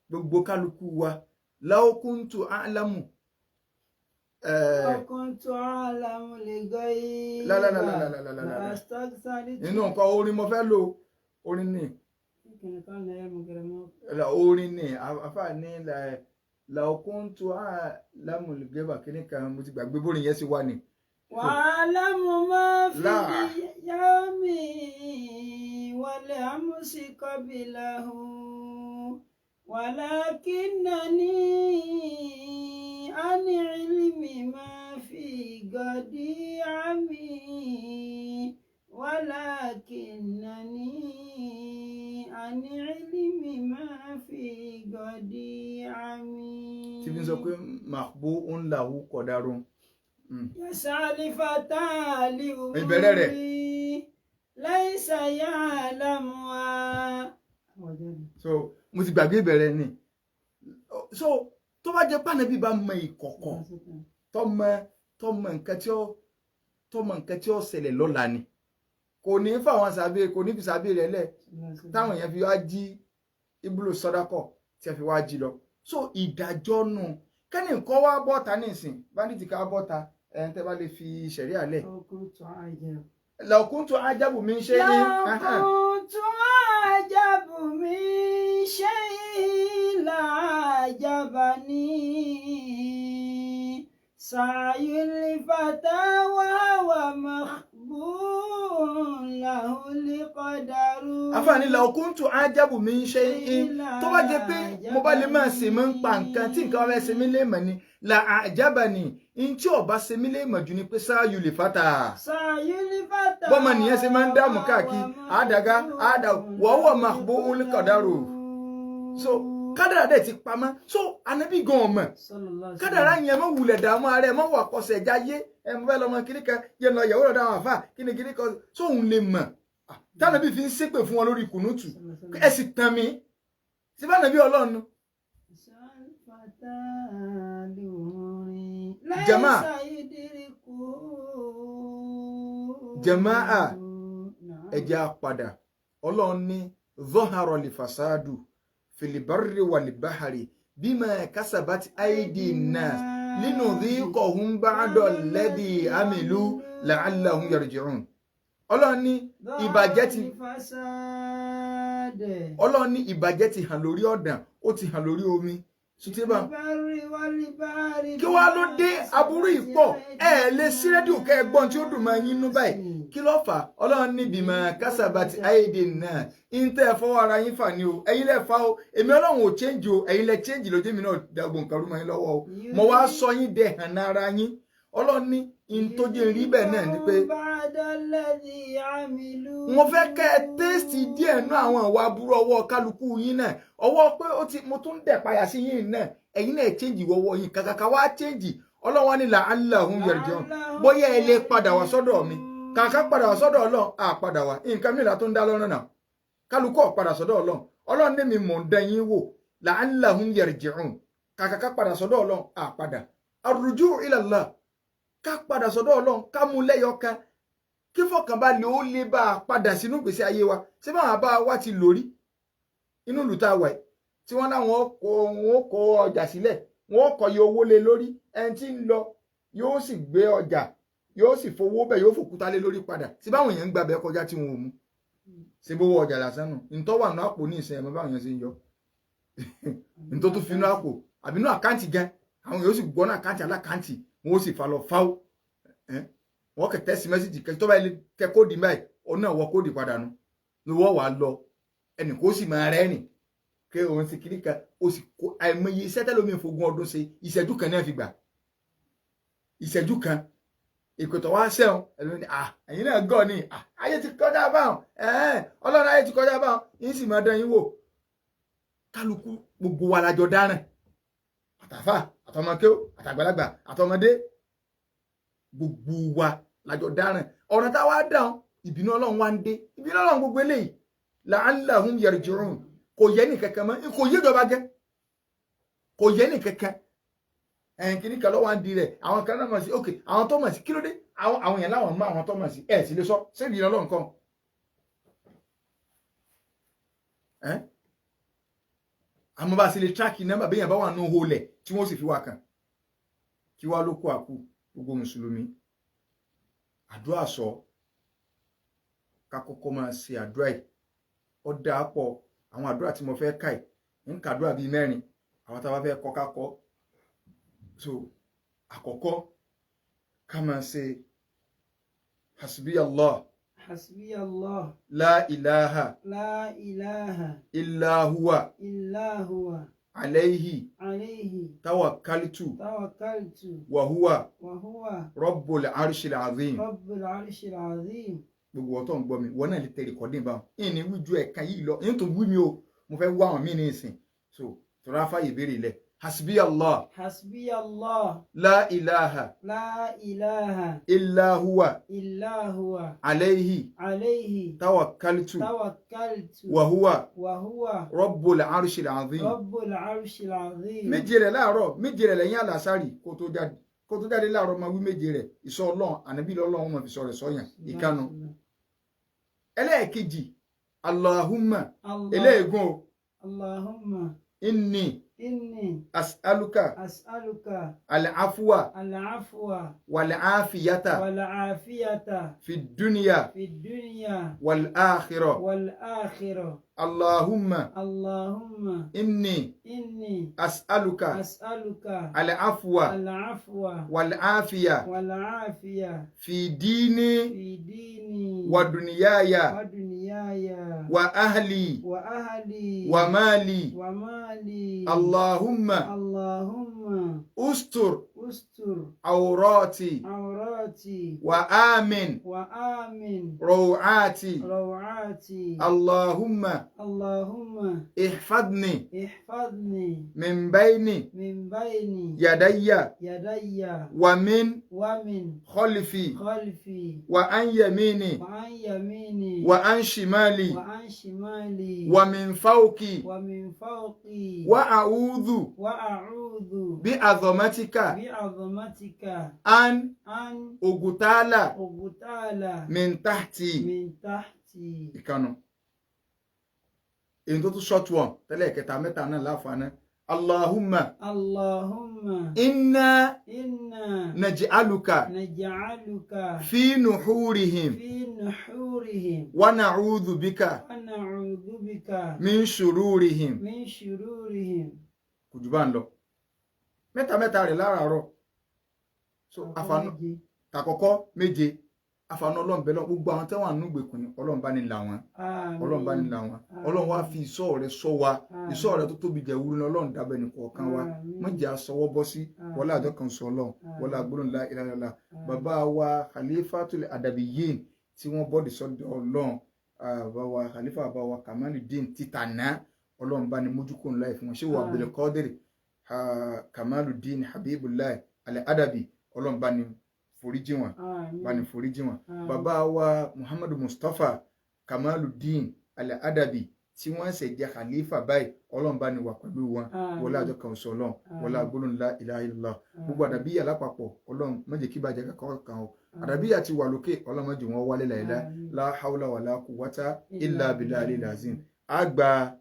S1: gbogbo kálukú wa láókùntù álámù.
S2: Kuntu a'lamu al-ghayba.
S1: La, la, la, la, la, la, la, la. Inú nǹkan orin mo fẹ́ lò orin ni orin ni àfáà ní láókùntù álámù al-ghayba kíní kan mo ti gbàgbé bórin yẹn sì wà ní.
S2: Wa'lamu ma fi yawmi wal amsi qablahu walakinnani an ilmi ma fi gadi ami walakinnani an ilmi ma fi gadi ami.
S1: Tí fi ń sọ pé mahbu'un lahu qadarun.
S2: Yasalifata li umuri laysa ya'lamuha.
S1: So mo ti gbàgbé ìbẹ̀rẹ̀ ni. So tó bá jẹ́ pànàbí bá mọ ìkọ̀kọ̀ tó mọ nǹkan tí ó ṣẹlẹ̀ lọ́la ni kò ní fáwọn sàbẹ̀ kò ní fi sàbẹ̀ rẹ̀ lẹ̀ táwọn èèyàn fi wá jí ibùdó sọ́dákọ̀ tí a fi wá jí lọ. So ìdájọ́ nù kẹ́ni nǹkan wá bọ́ta nísìn bandit ká bọ́ta ẹni tẹ́ bá lè fi ṣẹ̀ríà lẹ̀. Lọ́kùntù ajábù mi ń ṣe ní.
S2: Lọ́kùntù ajábù mi ń ṣe làjábà ní. Sa'yul fata wa huwa makhbun lahul qadaru.
S1: Àfààní lọ́kùntù ajábù mi ń ṣe ní. Tó bá jẹ́ pé mo bá lè máa ṣe mọ́ ń pa nǹkan tí nǹkan bá fẹ́ ṣe mí lè mọ̀ ni la àjábà ni n tí ọba ṣe mí lè mọ̀ jù ni pé sáàyù lè fata. Bọ́mọ nìyẹn ṣe máa ń dààmú káàkiri àdàgá àdà wọ́wọ́ mahbu'ul qadaru. So kádàrá dẹ̀ ti pamọ́ so anabi gan ọmọ kádàrá yẹn mọ̀ wulẹ̀ dààmú ara ẹ̀ mọ̀ wà kọsẹ̀ jáyé ẹ̀ mọ̀ fẹ́ lọ́mọ kiri kan yẹn lọ yẹ̀wò lọ́dọ̀ àwọn àfà kíni kiri kan sóun lè mọ̀ tánàbí fi ń ṣépè fún wọn lórí kùnútù ẹ sì tàn mí síbá nàbí Ọlọ́run. Jama'a ẹ jẹ́ á padà. Ọlọ́run ní zọ́hárọ̀ lè fasádù filibarri wà lè báhárì bima kasabat aidi nas linudhiqahum ba'da alladhi amilu la'allahum yarji'un. Ọlọ́run ní ìbàjẹ́ ti Ọlọ́run ní ìbàjẹ́ ti hàn lórí ọ̀dàn ó ti hàn lórí omi. Kí wá ló dé aburú ìpọ̀ ẹ lè sí rédíò kẹ́ ẹ gbọ́n tí ó dùn máa yín nú báyìí kí ló fà Ọlọ́run níbi máa kásábàtì àìdè náà ń tẹ́ ẹ fọwọ́ ara yín fà ní o ẹ̀yin lẹ fà o èmi Ọlọ́run ò chéǹjì o ẹ̀yin lẹ chéǹjì lójú mi náà dàgbò nǹkan rú mọ́ yín lọ́wọ́ o mo wá sọ yín dẹ̀ hàn ara yín Ọlọ́run ní in tó jẹ́ rí bẹ́ẹ̀ náà ni pé mo fẹ́ kẹ́ ẹ tẹ́sítì díẹ̀ nú àwọn ìwà aburú ọwọ́ kálukú yín náà ọwọ́ pé ó ti mo tún dẹ̀ payà sí yín náà ẹ̀yin náà chéǹjì wọ́wọ́ yín kàkàkà wá chéǹjì Ọlọ́run ní la'allahum yarji'un bóyá ẹ lè padà wá sọ́dọ̀ mi kàkà padà wá sọ́dọ̀ Ọlọ́run à padà wá nǹkan mìíràn tó ń dá lọ́rùn náà kálukú ọ̀ padà sọ́dọ̀ Ọlọ́run Ọlọ́run ní mi mò ń dán yín wò la'allahum yarji'un kàkàkà padà sọ́dọ̀ Ọlọ́run à padà arruju' ila Allah ká padà sọ́dọ̀ Ọlọ́run ká mú lẹ́yọ kan kí fọkànbalẹ̀ ó lè bá a padà sínú ìgbésí ayé wa ṣé báwọn bá wa ti lórí inú ìlú tá a wà yìí tí wọ́n láwọn kó ọjà sílẹ̀ wọ́n kọ iye owó lé lórí ẹni tí ń lọ yóò sì gbé ọjà yóò sì fowó bẹ́ẹ̀ yóò fòkúta lé lórí padà ṣé báwọn èèyàn ń gbàbẹ kọjá tí wọn ò mú ṣé bówó ọjà lásán nù ntọ́ wà nù àpò ní ìsìn ẹ̀mọ́ báwọn èèyàn ṣe ń yọ ntọ́ tó fi nù àpò àbí nù àkáǹtì gan àwọn èèyàn sì gbọ́ nù àkáǹtì alákáǹtì wọn ó sì fa lọ fáwọ wọn kẹ tẹsí mẹsìgì kẹ tó bá ilé tẹ kóòdì báyìí òun náà wọ kóòdì padà nù ni wọ́n wà lọ ẹnì kó sì máa rẹ́rìn kí òun ti kiri kan ó sì kó àìmọye iṣẹ́ tẹ́lómi fògùn ọdún ṣe ìṣẹ́jú kan náà fi gbà ìṣẹ́jú kan ìkòtò wá sẹ́wọ̀n ẹlòmíì à ẹ̀yin náà gọ̀ ni ayé ti kọjá báwọn ọlọ́run ayé ti kọjá báwọn yín sì máa dán yín wò kálukú gbogbo wa la jọ dáràn àtàfà àtọmọkéw àtàgbàlagbà àtọmọdé gbogbo wa Lájọ dáràn. Ọ̀ràn táwa dáhùn, ìbínú Ọlọ́run wá ń dé. Ìbínú Ọlọ́run gbogbo eléyìí. La'allahum yarji'un. Kò yẹ ní kankan mọ́, kò yé ìjọba gẹ́. Kò yẹ ní kankan. Ẹ̀yìn kìíní kan lọ́wọ́ ń di rẹ̀. Àwọn kan náà mọ̀ sí, ok, àwọn tó mọ̀ sí, kí ló dé? Àwọn yẹn láwọn mọ àwọn tó mọ̀ sí. Ẹ̀ sì lè sọ, ṣé ìbínú Ọlọ́run kan? Àmọ́ bá a sì lè tíráàkì nọ́mbà bí yẹn bá wà nù holẹ̀ tí wọ́n sì fi wá kàn. Kí wá ló kó àkú gbogbo mùsùlùmí. Àdúrà sọ ká kọ́kọ́ máa ṣe àdúrà yìí. Ó dáa pọ̀ àwọn àdúrà tí mo fẹ́ kà yìí. Ń ka àdúrà bíi mẹ́rin. Àwọn tá a bá fẹ́ kọ́ ká kọ́. So àkọ́kọ́ ká máa ṣe hasbi Allah.
S2: Hasbi Allah.
S1: La ilaha.
S2: La ilaha.
S1: Illa huwa.
S2: Illa huwa.
S1: Alayhi.
S2: Alayhi.
S1: Tawakkaltu.
S2: Tawakkaltu.
S1: Wa huwa.
S2: Wa huwa.
S1: Rabbul arshil azim.
S2: Rabbul arshil azim.
S1: Gbogbo ọ̀tọ̀ ń gbọ́ mi, wọ́n náà lè tẹ rìkọ́dìn báwọn. Ìní wíjú ẹ̀ka yìí lọ, ìní tó wí mi o, mo fẹ́ wá àwọn míì ní ìsìn. So, tọ́ra fàyè béèrè lẹ̀. Hasbi Allah.
S2: Hasbi Allah.
S1: La ilaha.
S2: La ilaha.
S1: Illa huwa.
S2: Illa huwa.
S1: Alayhi.
S2: Alayhi.
S1: Tawakkaltu.
S2: Tawakkaltu.
S1: Wa huwa.
S2: Wa huwa.
S1: Rabbul arshil azim.
S2: Rabbul arshil azim.
S1: Méje rẹ̀ láàárọ̀, méje rẹ̀ lẹ́yìn àlàsárì kó tó jáde. Kó tó jáde láàárọ̀ máa wí méje rẹ̀. Ìsọ Ọlọ́run, ànábì lọ́lọ́run máa fi sọ rẹ̀ sọ́yàn. Ìkanu. Ẹlẹ́ẹ̀kejì, Allahumma. Eléègùn o.
S2: Allahumma.
S1: Inni.
S2: Inni.
S1: As'aluka.
S2: As'aluka.
S1: Al-afwa.
S2: Al-afwa.
S1: Wal-afiyata.
S2: Wal-afiyata.
S1: Fi dunya.
S2: Fi dunya.
S1: Wal-akhirah.
S2: Wal-akhirah.
S1: Allahumma.
S2: Allahumma.
S1: Inni.
S2: Inni.
S1: As'aluka.
S2: As'aluka.
S1: Al-afwa.
S2: Al-afwa.
S1: Wal-afiya.
S2: Wal-afiya.
S1: Fi dini.
S2: Fi dini.
S1: Wa dunyaya.
S2: Wa dunyaya.
S1: Wa ahli.
S2: Wa ahli.
S1: Wa mali.
S2: Wa mali.
S1: Allahumma.
S2: Allahumma.
S1: Ustur.
S2: Ustur.
S1: Awrati.
S2: Awrati.
S1: Wa amin.
S2: Wa amin.
S1: Rawati.
S2: Rawati.
S1: Allahumma.
S2: Allahumma.
S1: Ihfadni.
S2: Ihfadni.
S1: Min bayni.
S2: Min bayni.
S1: Yadayya.
S2: Yadayya.
S1: Wa min.
S2: Wa min.
S1: Khalfi.
S2: Khalfi.
S1: Wa an yamini.
S2: Wa an yamini.
S1: Wa an shimali.
S2: Wa an shimali.
S1: Wa min fawqi.
S2: Wa min fawqi.
S1: Wa a'udhu.
S2: Wa a'udhu.
S1: Bi azamatika.
S2: Bi azamatika.
S1: An.
S2: An.
S1: Ogutala.
S2: Ogutala.
S1: Min tahti.
S2: Min tahti.
S1: Ìkànnù. Èyí tó tún short one tẹ́lẹ̀ kẹta mẹ́ta náà láǹfààní. Allahumma.
S2: Allahumma.
S1: Inna.
S2: Inna.
S1: Naj'aluka.
S2: Naj'aluka.
S1: Fi nuhurihim.
S2: Fi nuhurihim.
S1: Wa na'udhu bika.
S2: Wa na'udhu bika.
S1: Min shururihim.
S2: Min shururihim.
S1: Kò jù bá ń lọ. Mẹ́ta mẹ́ta rẹ̀ láràárọ̀. So àfààní tàkọ́kọ́ méje. Àfààní Ọlọ́run bẹ́ẹ̀ lọ gbogbo àwọn tẹ́wọ̀n ànúgbèkùn Ọlọ́run bá ní là wọ́n. Ọlọ́run bá ní là wọ́n. Ọlọ́run wá fi ìṣọ́ rẹ̀ ṣọ́ wa. Ìṣọ́ rẹ̀ tó tóbi jẹ́ wúru ní Ọlọ́run dábẹ́ nìkọ̀ọ̀kan wa. Má jẹ́ àsọwọ́ bọ́ sí. Wọlé àjọ kan sọ Ọlọ́run. Wọlé agbóhùn ńlá ìlàlá. Bàbá wa Khalifatul Adabiyyin tí wọ́n bọ́ọ̀dì sọ́dọ̀ Ọlọ́run. Bàbá wa Khalifa bàbá wa Kamaludin títànà. Ọlọ́run bá ní mójúkó ńlá ìfún wọn. Ṣé wà Abdul Qadir Kamaludin Habibullah Al-Adabi. Ọlọ́run bá ní foríjì wọn, bá ní foríjì wọn. Bàbá wa Muhammadu Mustapha Kamaludin Al-Adabi tí wọ́n ṣe jẹ́ khalifa báyìí, Ọlọ́run bá ní wà pẹ̀lú wọn. Wọlé àjọ kan sọ Ọlọ́run, wọlé agbólóhùn la ilaha illallah. Gbogbo àdàbíyà lápapọ̀, Ọlọ́run má jẹ́ kí bàjẹ́ kankan kan o. Àdàbíyà ti wà lókè, Ọlọ́run má jẹ́ wọn wálé láìláì. La hawla wala quwwata illa billahi al-azim. A gba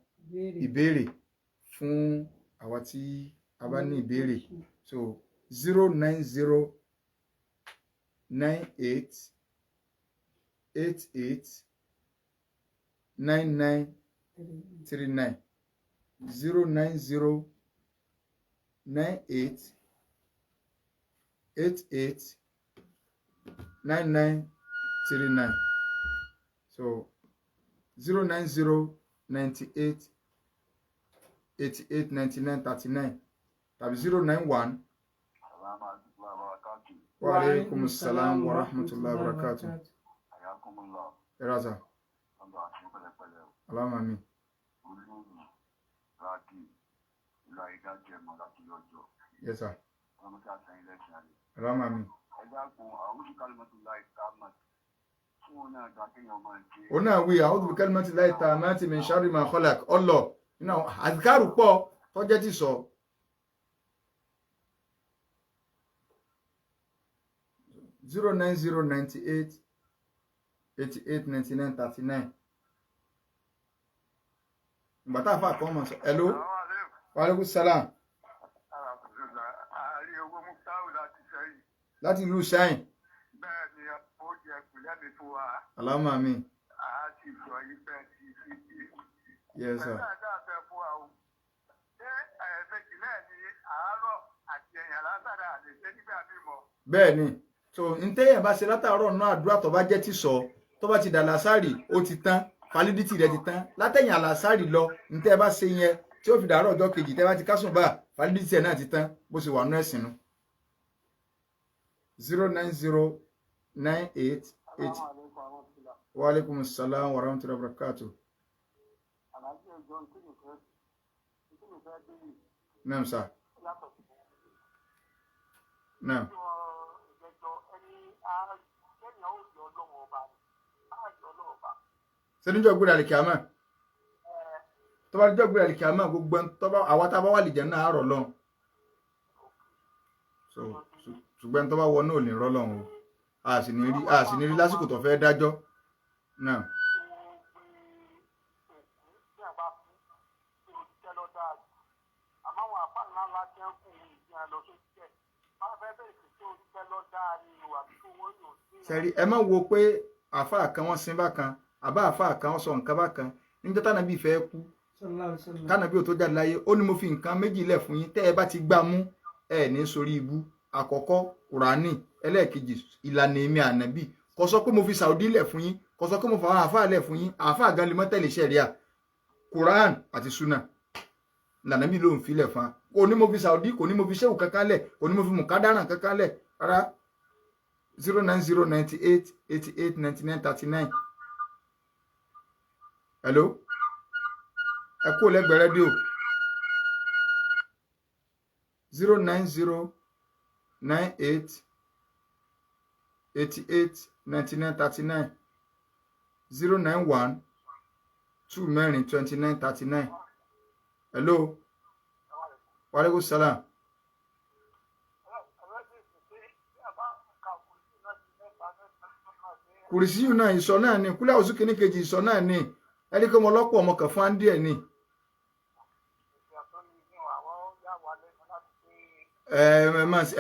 S1: ìbéèrè fún àwa tí a bá ní ìbéèrè. So 090 98 88 99 39 090 98 88 99 39. So 090 98 88 99 39 tàbí 091. Wa alaikum salam wa rahmatullahi wa barakatuh. Ẹ̀rọ̀sà. Aláwọ̀ mi. Yes sir. Aláwọ̀ mi.
S3: Dákun, àwọn olùkálùmọ́tò láì sáàmà fún òun náà gbà kéèyàn máa ṣe.
S1: Òun náà wí a'udhu bi kalimati llahi tammati min sharri ma khalaq ọlọ nínú àwọn àdìkárù pọ̀ tọ́jẹ́ ti sọ. 09098889939. Ìgbà tá a fà kọ́ mọ̀ sọ. Hello, wa alaikum salam.
S3: Àárí owó Muftahu láti sẹ́yìn.
S1: Láti ìlú Ṣáìn.
S3: Bẹ́ẹ̀ ni ó jẹ pìlẹ́ mi fún wa.
S1: Allahumma amin.
S3: A sì sọ yí bẹ́ẹ̀ ti fi di.
S1: Yes sir.
S3: Pẹ̀lú àdá àfẹ́ fún wa o. Ṣé ẹ̀ẹ̀mejì náà ni àárọ̀ àti ẹ̀yìn àlásàrà àlè ṣe nígbà mímọ́?
S1: Bẹ́ẹ̀ ni, so ntẹ́yìn bá ṣe látàárọ̀ náà, àdúrà tó bá jẹ́ ti sọ, tó bá ti dà lásàrì, ó ti tán, validity rẹ̀ ti tán. Látẹ̀yìn àlásàrì lọ, ntẹ́ bá ṣe yẹn tí ó fi dàárọ̀ ọjọ́ kejì, tẹ́ bá ti kásùn bá, validity ẹ̀ náà ti tán, bó ṣe wà nú ẹ̀sìn nu. 090988. Wa alaikum salam wa rahmatullahi wa barakatuh.
S3: Àlàáfíà ìjọ tí mi fẹ́ béèrè
S1: Naam sir.
S3: yàtọ̀ sí
S1: Naam.
S3: ìjẹjọ ẹni kẹ́yìn ó yọ ọlọ́wọ́ ọba ni á yọ ọlọ́wọ́ ọba.
S1: Ṣé níjọ́ gbéra lè kíámà? Tó bá níjọ́ gbéra lè kíámà, gbogbo ẹni tó bá àwa tá a bá wà lè jẹ́ náà àárọ̀ lọ́hùn. So ṣùgbọ́n ẹni tó bá wọ náà ò ní rọ́ lọ́hùn o. A sì ní rí lásìkò tó fẹ́ dájọ́. Naam.
S3: Tí wọ́n gbé òkú tí a bá kú tí o jẹ́ lọ dáa jù, àmọ́ àwọn àpá ńlá ńlá tí wọ́n kù ìyẹn lọ sí jẹ́ bá fẹ́ bẹ̀rẹ̀ sí tí o jẹ́ lọ dáa ni o àbí tí wọ́n yóò sí.
S1: Sẹ́rí, ẹ má wo pé àáfàá kan wọ́n sin bákan, àbá àáfàá kan wọ́n sọ nǹkan bákan níjọ́ tánàbí fẹ́ kú.
S2: Sallallahu alaihi wasallam.
S1: Tánàbí ò tó jáde láyé, ó ní mo fi nǹkan méjì lẹ̀ fún yín, tẹ́ ẹ bá ti gbá mú, ẹ ní sórí ibú. Àkọ́kọ́ Kùránì, ẹlẹ́ẹ̀kejì ìlànà èmi ànábì. Kò sọ pé mo fi Saudi lẹ̀ fún yín, kò sọ pé mo fà àwọn àáfàá lẹ̀ fún yín. Àáfàá gan lè mọ́ tẹ̀lé ṣẹ̀ríà. Kùránì àti Súnà ìlànà mi ló ń filẹ̀ fún wa. Kò ní mo fi Saudi, kò ní mo fi ṣéwù kankan lẹ̀, kò ní mo fi mùkádàrán kankan lẹ̀ rárá. 09098889939. Hello, ẹ kú lẹ́gbẹ̀ẹ́ rédíò. 09098889939, 091442939. Hello, wa alaikum salam. Kùrìsíyù náà, ìsọ náà ni kúlẹ̀ òsù kìíní kejì, ìsọ náà ni ẹni pé mo lọ́pọ̀ ọmọ kan fún áńdí ẹ̀ ni. Ẹ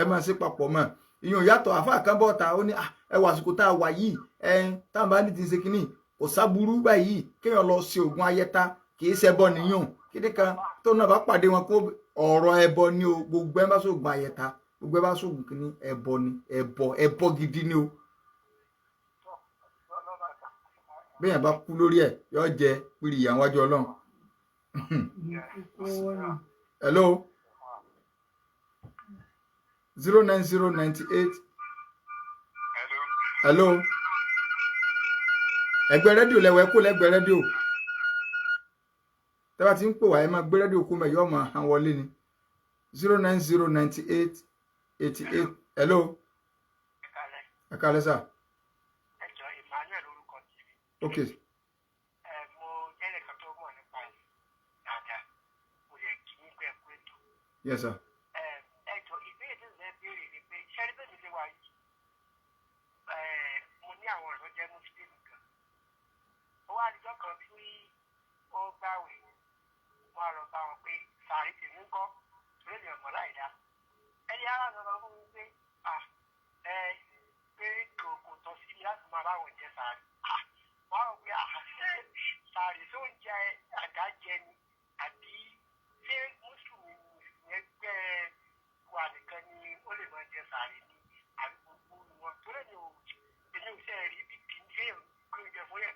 S1: máa ṣe papọ̀ mọ́ ìyẹn ò yàtọ̀. Àfáà kan bọ́ ta, ó ní "Ah, ẹ wà àsìkò tá a wà yìí, ẹ táwọn bá ní ti ṣe kínní kò sábúrú báyìí, kéèyàn lọ ṣe oògùn ayẹta, kì í ṣẹbọ nìyàn kíní kan tó náà bá pàdé wọn kó ọ̀rọ̀ ẹbọ ni o. Gbogbo ẹ bá ṣoògùn ayẹta, gbogbo ẹ bá ṣoògùn kínní, ẹbọ ni, ẹbọ ẹbọ gidi ni o. Bẹ́ẹ̀ bá kú lórí ẹ̀, yóò jẹ pírí ìyà wájú Ọlọ́run.
S2: Ikú owó náà.
S1: Hello, 09098. Hello, ẹgbẹ́ rédíò lẹ́wọ̀, ẹ kó lẹ́gbẹ̀ẹ́ rédíò. Tẹ́ bá ti ń pè wá, ẹ máa gbé rédíò kú mẹ́, yóò máa hàn wọlé ni. 0909888. Hello.
S3: Ìkàlẹ̀.
S1: Ẹ káalẹ́ sà.
S3: Ẹjọ́, Emmanuel orúkọ tèmi.
S1: Ok.
S3: Ẹ mo jẹ́ nìkan tó mọ̀ nípa ẹ̀ dáadáa, mo lè kí ní pẹ́ kú ètò.
S1: Yes sir.
S3: Ẹ ẹjọ́, ìbéèrè tí mo fẹ́ béèrè ni pé ṣẹ́rí bẹ́ẹ̀ mi lè wà yìí, ẹ mo ní àwọn ọ̀rẹ́ tó jẹ́ mùsùlùmí kan. Ó wá àdìjọ́ kan tí ó gbàwẹ̀, mo á lọ bá wọn pé sàárì tèmi ń kọ́ torí ènìyàn mọ̀ láì dá ẹni ara sọ fún mi pé à ẹ pé kò tọ́ sí mi láti máa báwọn jẹ sàárì. À wọ́n á rò pé à ṣé sàárì tó ń jẹ àdájẹ ni, àbí ṣé mùsùlùmí ẹgbẹ́ wa nìkan ni ó lè máa jẹ sàárì ni, àbí gbogbo wọn? Torí èmi ò ṣe rí bí kì í kéèyàn gbé oúnjẹ fún yàn,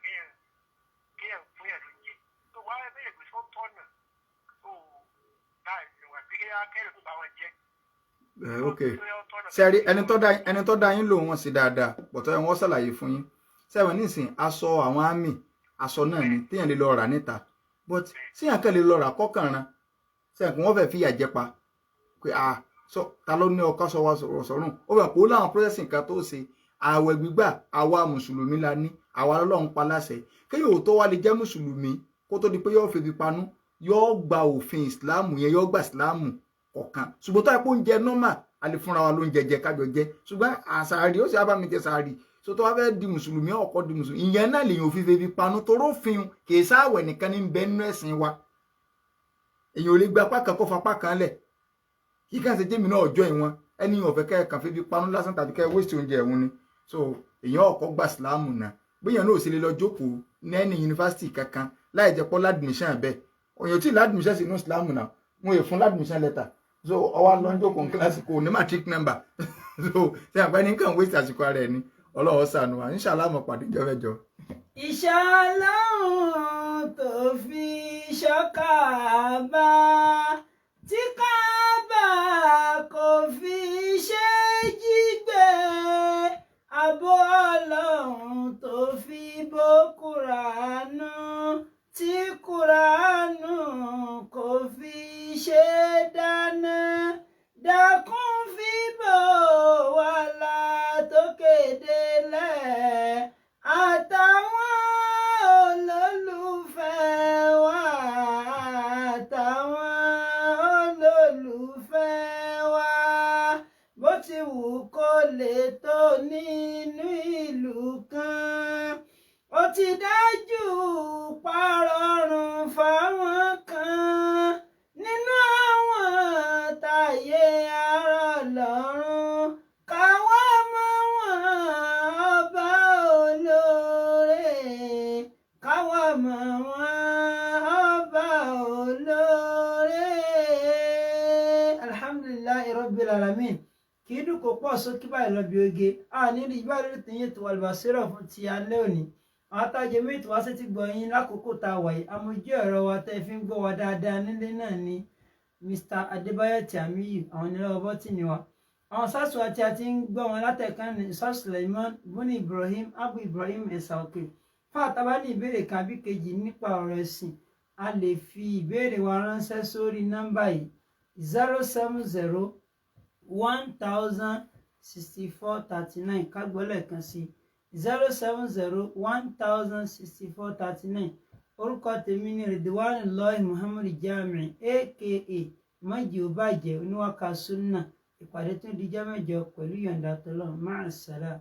S3: kéèyàn fún yàn lóúnjẹ tó wá bẹ̀rẹ̀ pé sọ tọ̀nà tó báyìí wà pé kéèyàn tó bá wọn jẹ.
S1: Ẹ ok, sẹ́rí, ẹni tó dá yín lòun wọn sí dáadáa bọ̀tọ̀ ẹ̀ wọ́n ṣàlàyé fún yín. Sẹ́wọ̀n nísìn, aṣọ àwọn àmì aṣọ náà ni téèyàn lè lọ rà níta, but séèyàn kàn lè lọ rà kọ́kànràn, sẹ́wọ̀n kí wọ́n fẹ́ fìyà jẹ pa pé ah So ta ló ní ọkọ sọ wa sọ̀rọ̀ sọ̀rùn? Ó bẹ̀ kó láwọn processing kan tó ṣe. Ààwẹ̀ gbígbà, àwa mùsùlùmí la ní, àwa lọ́lọ́run pa láṣẹ. Kéèyàn ò tó wá lè jẹ́ mùsùlùmí, kó tó di pé yóò febi panú, yóò gba òfin ìsìláàmù yẹn, yóò gba ìsìláàmù kọ̀ọ̀kan. Ṣùgbọ́n tó yẹ kó ń jẹ normal, a lè fúnra wa ló ń jẹjẹ kájọ jẹ, ṣùgbọ́n àṣàrí ó sì á bá mi jẹ sàárì. So tó wá fẹ́ di mùsùlùmí, ọkọ di mùsùlùmí, ìyẹn náà lèyàn òfin febi panú, torófin kì í sáwẹ̀ nìkan ní bẹ́ẹ̀ nínú ẹ̀sìn wa. Èyàn ò lè gba apá kan kó fapá kan lẹ̀. Kí kàn ṣe jẹ́mi náà ọjọ́ ìwọ̀n ẹni ọ̀fẹ́ kẹ́ ẹ̀ kàn febi panú lásán tàbí kẹ́ ẹ waste oúnjẹ ẹ̀hún ni. So èyàn ọkọ gba ìsìláàmù náà. Gbéyàn náà ò sì lè lọ jókòó ní ẹni yunifásitì kankan láì jẹ́ pọ́ ládùmíṣàn bẹ́ẹ̀. Òyìn tí ládùmíṣàn sínú ìsìláàmù náà, wọn è fún ládùmíṣàn lẹ́tà. So ọwọ́ lọ ń jókòó ní kíláàsì, kò ní matric number. So ṣe àpẹẹrẹ nǹkan waste àsìkò ara ẹ̀ ni. Ọlọ́wọ́ ṣàánú wa. Inshallah, mọ̀ pàdé jọ́mẹ́jọ.
S2: Iṣẹ́ Ọlọ́run tó fi ṣọ́kàbá tí Káàbà kò fi ṣe jígbé, àbò Ọlọ́run tó fi bó Kùránù tí Kùránù kò fi ṣe dáná, dákun fi bò wá látòkè délẹ̀, àtàwọn olólùfẹ́ wa, àtàwọn olólùfẹ́ wa. Bó ti wù kó lè tó nínú ìlú kan, ó ti dájú pàrọ̀rùn fáwọn kan nínú àwọn táyé arọ lọ́rùn, káwá mọ́ wọn, ọba olóore, káwá mọ́ wọn, ọba olóore. Alhamdulillahi rabbil alamin. Kì í dùn kó pọ̀ sókè báyìí lọ bí oge. A ní rí ibà lórí tìyẹn tó Albasira fún ti alẹ́ òní. Àwọn atájẹ méjì wá sí ti gbọ́ yín lákòókò tá a wà yìí. Amójú ẹ̀rọ wa tẹ́ fi ń gbọ́ wa dáadáa nílé náà ni Mr. Adébáyọ̀ Tìámíyù, àwọn onílọ́wọ́ bọ́tìnì wa. Àwọn sásù àti àti ń gbọ́ wọn látẹ̀kán ní Ustaz Suleiman Buni Ibrahim Abu Ibrahim Ẹ̀sà Òkè. Fún àtàbá ní ìbéèrè kan àbí kejì nípa ọ̀rọ̀ ẹ̀sìn, a lè fi ìbéèrè wa ránṣẹ́ sórí nọ́mbà yìí: 070 1064 39. Ká gbọ́ lẹ́ẹ̀kan sí: 070 1064 39. Orúkọ tèmi ní Ridwanullahi Muhammad Jamiu, aka Mọ́jì Ó Bàjẹ́ Oníwàkà Sunna. Ìpàdé tún dijọ́ mẹ́jọ pẹ̀lú yọ̀ǹda tọ́lọ́. Máa sàlá.